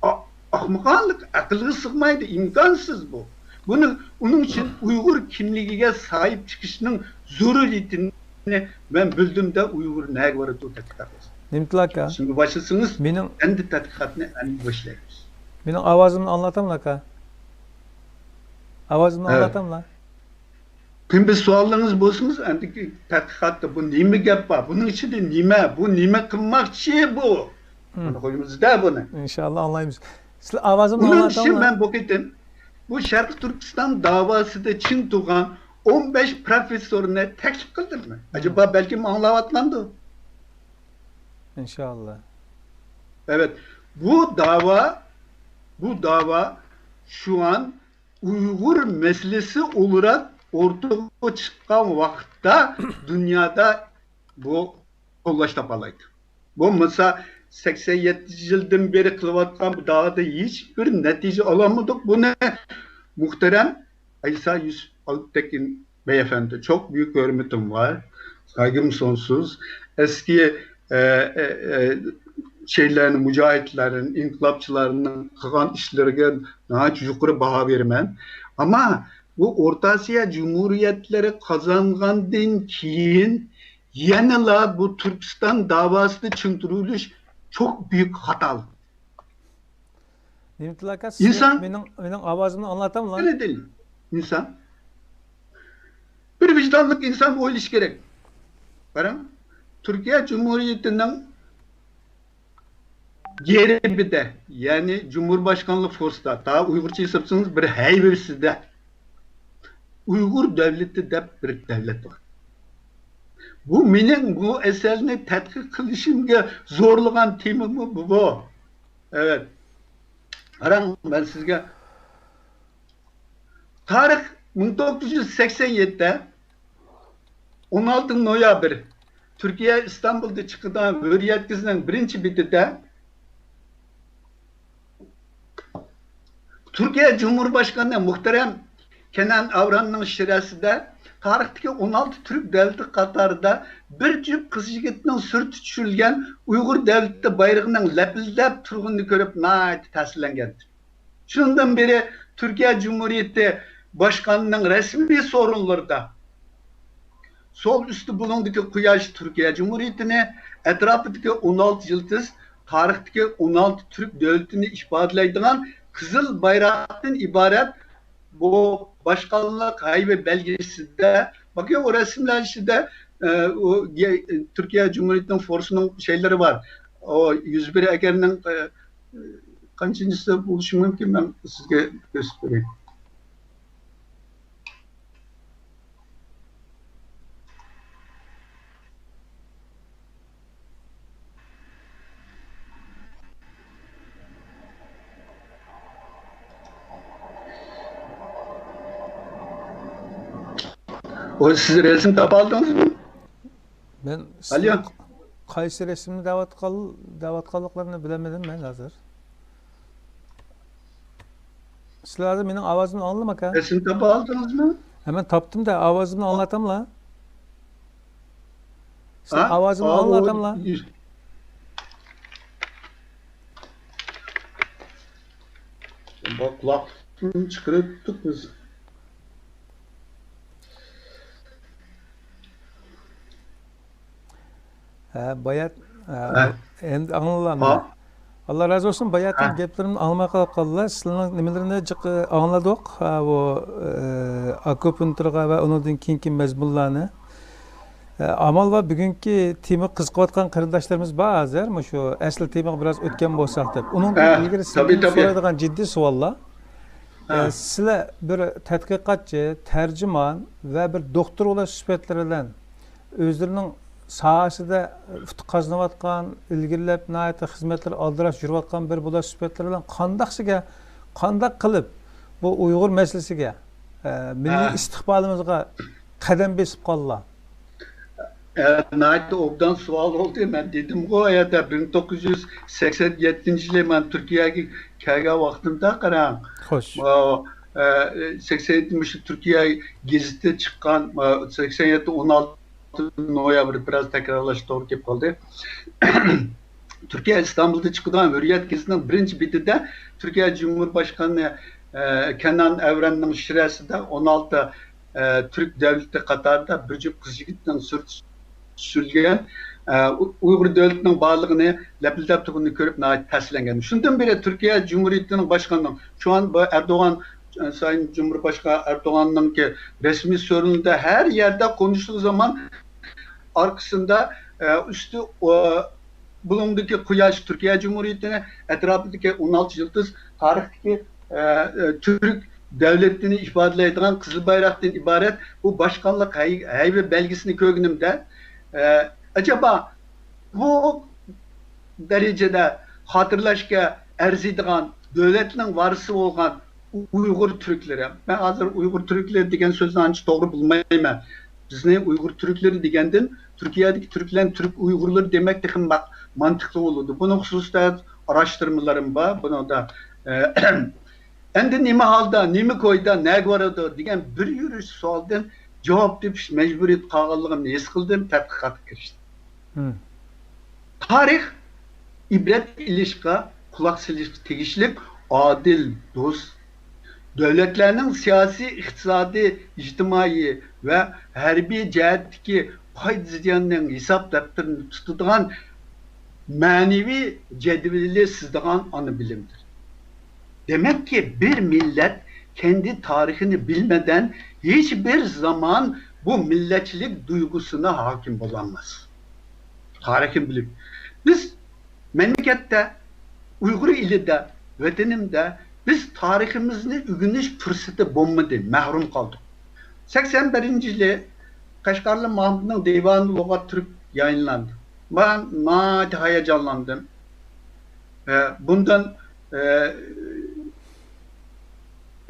ئا-، ئاخمىقانلىق، ئەقىلگە سىغمايدۇ، ئىمكانسىز بۇ. بۇنى، ئۇنىڭ ئۈچۈن ئۇيغۇر كىملىكىگە ساھىب چىقىشنىڭ زۆرۈرىيىتىنى مەن بىلدىم-دە، ئۇيغۇر نەگە بارىدۇ دەپ كىتاب يازدىم. نېمىتىل ئاكا؟ شۇنى باشلىسىڭىز، مېنىڭ ئەمدى تەتقىقاتنى ئەمدى باشلايمىز. مېنىڭ ئاۋازىمنى ئاڭلاتاملا، ئاكا؟ ئاۋازىمنى ھە. ئاڭلاتاملا؟ كىم بىر سوئاللىرىڭىز بولسىڭىز، ئەمدىكى تەتقىقاتتا بۇ نېمە گەپ بار؟ بۇنىڭ ئىچىدە نېمە؟ بۇ نېمە قىلماقچى بۇ؟ ھىم. بۇنى قويىمىز-دە بۇنى. ئىنشاللا ئاڭلايمىز. سىلەر ئاۋازىمنى ئۇنىڭ ئۈچۈن ئاڭلاتاملا؟ مەن بۇ قېتىم بۇ شەرقىي تۈركىستان داۋاسىدا چىڭ تۇرغان ئون بەش پروفېسسورنى تەكلىپ قىلدىم مەن. ھىم. ئەجەبا، بەلكىم ئاڭلاۋاتقاندۇ؟ ئىنشاللا. ئەۋەت، بۇ داۋا، بۇ داۋا شۇئان ئۇيغۇر مەسىلىسى ئولتۇراق ئورتىغا چىققان ۋاقىتتا دۇنيادا بۇ قوللاش تاپالايدۇ. بولمىسا، سەكسەن يەتتە يىلدىن بېرى قىلىۋاتقان بۇ داۋادا ھېچ بىر نەتىجە ئالالمىدۇق. بۇنى مۇھتەرەم ئەيسا يۈسۈپ ئالپتېكىن بەي ئەپەندى، چوق بۈيۈك ھۆرمىتىم بار، سايگۇم سونسۇز. ئەسكى، ئە، ئە، ئە، شەھىتلەرنى، مۇجاھىدلارنى، ئىنقىلابچىلارنىڭ قىلغان ئىشلىرىغا ناھايىتى يۇقىرى باھا بېرىمەن. ئەمما بۇ ئورتا ئاسىيا جۇمھۇرىيەتلىرى قازانغاندىن كېيىن يەنىلا بۇ تۈركىستان داۋاسىدا چىڭ تۇرۇۋېلىش چوق بۈيۈك خاتالىق. نېمىتىل ئاكا، سىز ئىنسان مېنىڭ، مېنىڭ ئاۋازىمنى ئاڭلاتاملا؟ قېنى دېيىن، ئىنسان. بىر ۋىجدانلىق ئىنسان ئويلىشى كېرەك. قاراڭ، تۈركىيە جۇمھۇرىيىتىنىڭ گېربىدە، يەنى جۇمھۇرباشقانلىق فورسىدا، تا ئۇيغۇرچە ھېسابلىسىڭىز بىر ھەيۋىسىدە ئۇيغۇر دۆلىتى دەپ بىر دۆلەت بار. بۇ مېنىڭ بۇ ئەسەرنى تەتقىق قىلىشىمغا زورلىغان تېمىمۇ بۇ. ئەۋەت. قاراڭ، مەن سىزگە، تارىخ مىڭ توققۇز يۈز سەكسەن يەتتە، ئون ئالتىنچى نويابىر، تۈركىيە ئىستانبۇلدا چىقىدىغان ھۆرىيەت گېزىتىنىڭ بىرىنچى بېتىدە تۈركىيە جۇمھۇر باشقانى مۇھتەرەم كەنان ئەۋراننىڭ شىرەسىدە تارىختىكى ئون ئالتە تۈرك دۆلىتى قاتارىدا بىر جۈپ قىز يىگىتنىڭ سۈرىتى چۈشۈرۈلگەن ئۇيغۇر دۆلىتى بايرىقىنىڭ لەپىلدەپ تۇرغىنىنى كۆرۈپ ناھايىتى تەسىرلەنگەنىدى. شۇندىن بېرى تۈركىيە جۇمھۇرىيىتى باشقانىنىڭ رەسمىي سورۇنلىرىدا سول ئۈستى بۇلۇڭدىكى قۇياش تۈركىيە جۇمھۇرىيىتىنى، ئەتراپىدىكى ئون ئالتە يىلتىز تارىختىكى ئون ئالتە تۈرك دۆلىتىنى ئىپادىلەيدىغان قىزىل بايراقتىن ئىبارەت بۇ باشقانلىق ھەيۋە بەلگىسىدە، باقى ئۇ رەسىملەر ئىچىدە، ئە، ئۇ، گە-، تۈركىيە جۇمھۇرىيىتىنىڭ فورسىنىڭ شەيلىرى بار. ئۇ يۈز بىر ئەگەرنىڭ، ئە، قانچىنچىسى بولۇشى مۇمكىن، مەن سىزگە كۆرسىتىپ بېرەي. ئۇ، سىز رەسىم تاپالدىڭىزمۇ؟ مەن ئالىيا. سىزنىڭ قايسى رەسىمنى دەۋاتقان-، دەۋاتقانلىقلىرىنى بىلەلمىدىم مەن ھازىر. سىلەر ھازىر مېنىڭ ئاۋازىمنى ئاڭلىدىمۇ ئاكا؟ رەسىمنى تاپالدىڭىزمۇ؟ ھە، مەن تاپتىم-دە، ئاۋازىمنى ئاڭلاتاملا؟ سىلەر ھە؟ ئاۋازىمنى ئاۋۇ ئاڭلاتاملا؟ بۇ قۇلاقلىقنى چىقىرىۋەتتۇق بىز. ھە، بايات، ھە، ھە. ئەمدى ئاڭلىدىلا. ھە. ئاللا رازى بولسۇن، باياتتىن ھە. گەپلىرىمنى ئاڭلىماي قالاپ قالدىلا. سىلەرنىڭ نېمىلىرىنى جىق ئاڭلىدۇق. ھە، بۇ، ئە، ئاكۇپۇنتىرغا ۋە ئۇنىڭدىن كېيىنكى مەزمۇنلارنى. ئە، ئامال بار، بۈگۈنكى تېمىغا قىزىقىۋاتقان قېرىنداشلىرىمىز بار ھازىر. مۇشۇ ئەسلى تېمىغا بىراز ئۆتكەن بولساق دەپ. ئۇنىڭدىن ھە، ئىلگىرى تەبىئىي، سىلەردىن تەبىئىي. سورايدىغان جىددىي سوئاللار. ھە. ئە، سىلەر بىر تەتقىقاتچى، تەرجىمان ۋە بىر دوختۇر بولۇش سۈپەتلىرى بىلەن ئۆزلىرىنىڭ ساھەسىدە ئۇتۇق قازىنىۋاتقان، ئىلگىرىلەپ ناھايىتى خىزمەتلىرى ئالدىراش يۈرۈۋاتقان بىر بولۇش سۈپەتلىرى بىلەن قانداقسىگە، قانداق قىلىپ بۇ ئۇيغۇر مەسىلىسىگە، ئە، مىللىي ھە. ئىستىقبالىمىزغا قەدەم بېسىپ قالدىلا؟ ئە، ناھايىتى ئوبدان سوئال بولدى. مەن دېدىمغۇ، ئۇ يەردە بىر مىڭ توققۇز يۈز سەكسەن يەتتىنچى يىلى مەن تۈركىيەگە كەلگەن ۋاقتىمدا، قاراڭ. خوش. ئا، ئە، سەكسەن يەتتە مۇشۇ تۈركىيە گېزىتى چىققان، ئا، سەكسەن يەتتە ئون ئالتە نويابىر، بىراز تەكرارلاش توغرا كېلىپ قالدى. تۈركىيە ئىستانبۇلدا چىقىدىغان ھۆرىيەت گېزىتىنىڭ بىرىنچى بېتىدە تۈركىيە جۇمھۇر باشقانى، ئە، كەنان ئەۋرەننىڭ شىرەسىدە ئون ئالتە، ئە، تۈرك دۆلىتى قاتارىدا بىر جۈپ قىز يىگىتنىڭ سۈرىتى چۈشۈرۈلگەن، ئە، ئۇ-، ئۇيغۇر دۆلىتىنىڭ بارلىقىنى لەپىلدەپ تۇرغىنىنى كۆرۈپ ناھايىتى تەسىرلەنگەن. شۇندىن بېرى تۈركىيە جۇمھۇرىيىتىنىڭ باشقانىنىڭ، شۇ ئان بۇ ئەردوغان، ئە، سايىن جۇمھۇر باشقان ئەردوغاننىڭكى رەسمىي سورۇنىدا ھەر يەردە قونۇشلۇق زامان ئارقىسىدا، ئە، ئۈستى، ئۇ، بۇلۇڭدىكى قۇياش تۈركىيە جۇمھۇرىيىتىنى، ئەتراپىدىكى ئون ئالتە يۇلتۇز تارىختىكى، ئە، ئە، تۈرك دۆلىتىنى ئىپادىلەيدىغان قىزىل بايراقتىن ئىبارەت بۇ باشقانلىق ھەي-، ھەيۋە بەلگىسىنى كۆرگىنىمدە، ئە، ئەجەبا بۇ دەرىجىدە خاتىرىلەشكە ئەرزىيدىغان دۆلەتنىڭ ۋارىسى بولغان ئۇيغۇر تۈركلىرى. مەن ھازىر ئۇيغۇر تۈركلىرى دېگەن سۆزنى ئانچە توغرا بىلمەيمەن. بىزنى ئۇيغۇر تۈركلىرى دېگەندىن تۈركىيەدىكى تۈركلەرنى تۈرك ئۇيغۇرلىرى دېمەك تېخى ماق-، مانتىقلىق بولىدۇ. بۇنىڭ خۇسۇستا ئاراشتۇرمىلىرىم بار. بۇنىڭدا، ئە، ئەمدى نېمە ھالدا، نېمە كويدا، نەگە بارىدۇ دېگەن بىر يۈرۈش سوئالدىن جاۋاب تېپىش مەجبۇرىيىتى قالغانلىقىمنى ھېس قىلدىم، تەتقىقاتقا كىرىشتىم. مم. تارىخ ئىبرەت ئېلىشقا قۇلاق سېلىشقا تېگىشلىك ئادىل، دوست، دۆلەتلەرنىڭ سىياسىي، ئىقتىسادىي، ئىجتىمائىي ۋە ھەربىي جەھەتتىكى پايدا زىياننىڭ ھېساب دەپتىرىنى تۇتىدىغان مەنىۋى جەدۋىلى سىزىدىغان ئانا بىلىمدۇر. دېمەككى، بىر مىللەت كەندى تارىخىنى بىلمىگەن ھېچ بىر زامان بۇ مىللەتچىلىك تۇيغۇسىنى ھاكىم بولالماس. تارىخنى بىلىپ، بىز مەملىكەتتە، ئۇيغۇر ئېلىدە، ۋەتىنىمدە بىز تارىخىمىزنى ئۆگىنىش پۇرسىتى بولمىدى، مەھرۇم قالدۇق. سەكسەن بىرىنچى يىلى قەشقەرلىك مامۇتنىڭ دىۋانى لۇغەت تۈرك يايىنلاندى. مەن ناھايىتى ھاياجانلاندىم. ئە، بۇندىن، ئە،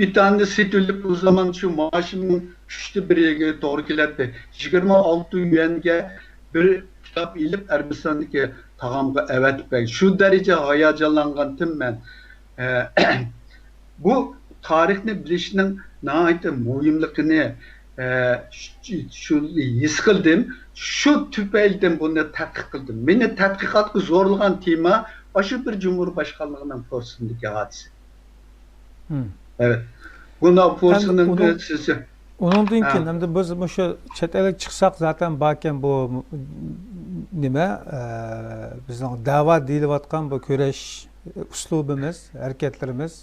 بىتاننى سېتىۋېلىپ، ئۇ زامان شۇ مائاشىمنىڭ ئۈچتە بىرىگە توغرا كېلەتتى. يىگىرمە ئالتە يۈەنگە بىر كىتاب ئېلىپ، ئەربىستاندىكى تاغامغا ئەۋەتىپ بەردى. شۇ دەرىجە ھاياجانلانغانتىم مەن. ئە، بۇ تارىخنى بىلىشنىڭ ناھايىتى مۇھىملىقىنى، ئە، شۇ، شۇ ھېس قىلدىم. شۇ تۈپەيلىدىن بۇنى تەتقىق قىلدىم. مېنى تەتقىقاتقا زورلىغان تېما ئاشۇ بىر جۇمھۇر باشقانلىقىنىڭ پۇرسىتىدىكى ھادىسە. مم. ئەۋەت. بۇ ئەمدى ناپۇرسىنىڭ ئۇنىڭ، سىزى. ئۇنىڭدىن ھە. كېيىن ئەمدى بىز مۇشۇ چەت ئەلگە چىقساق زاتەن باركەن بۇ نېمە، ئە، بىزنىڭ دەۋا دېيىلىۋاتقان بۇ كۈرەش ئۇسلۇبىمىز، ھەرىكەتلىرىمىز.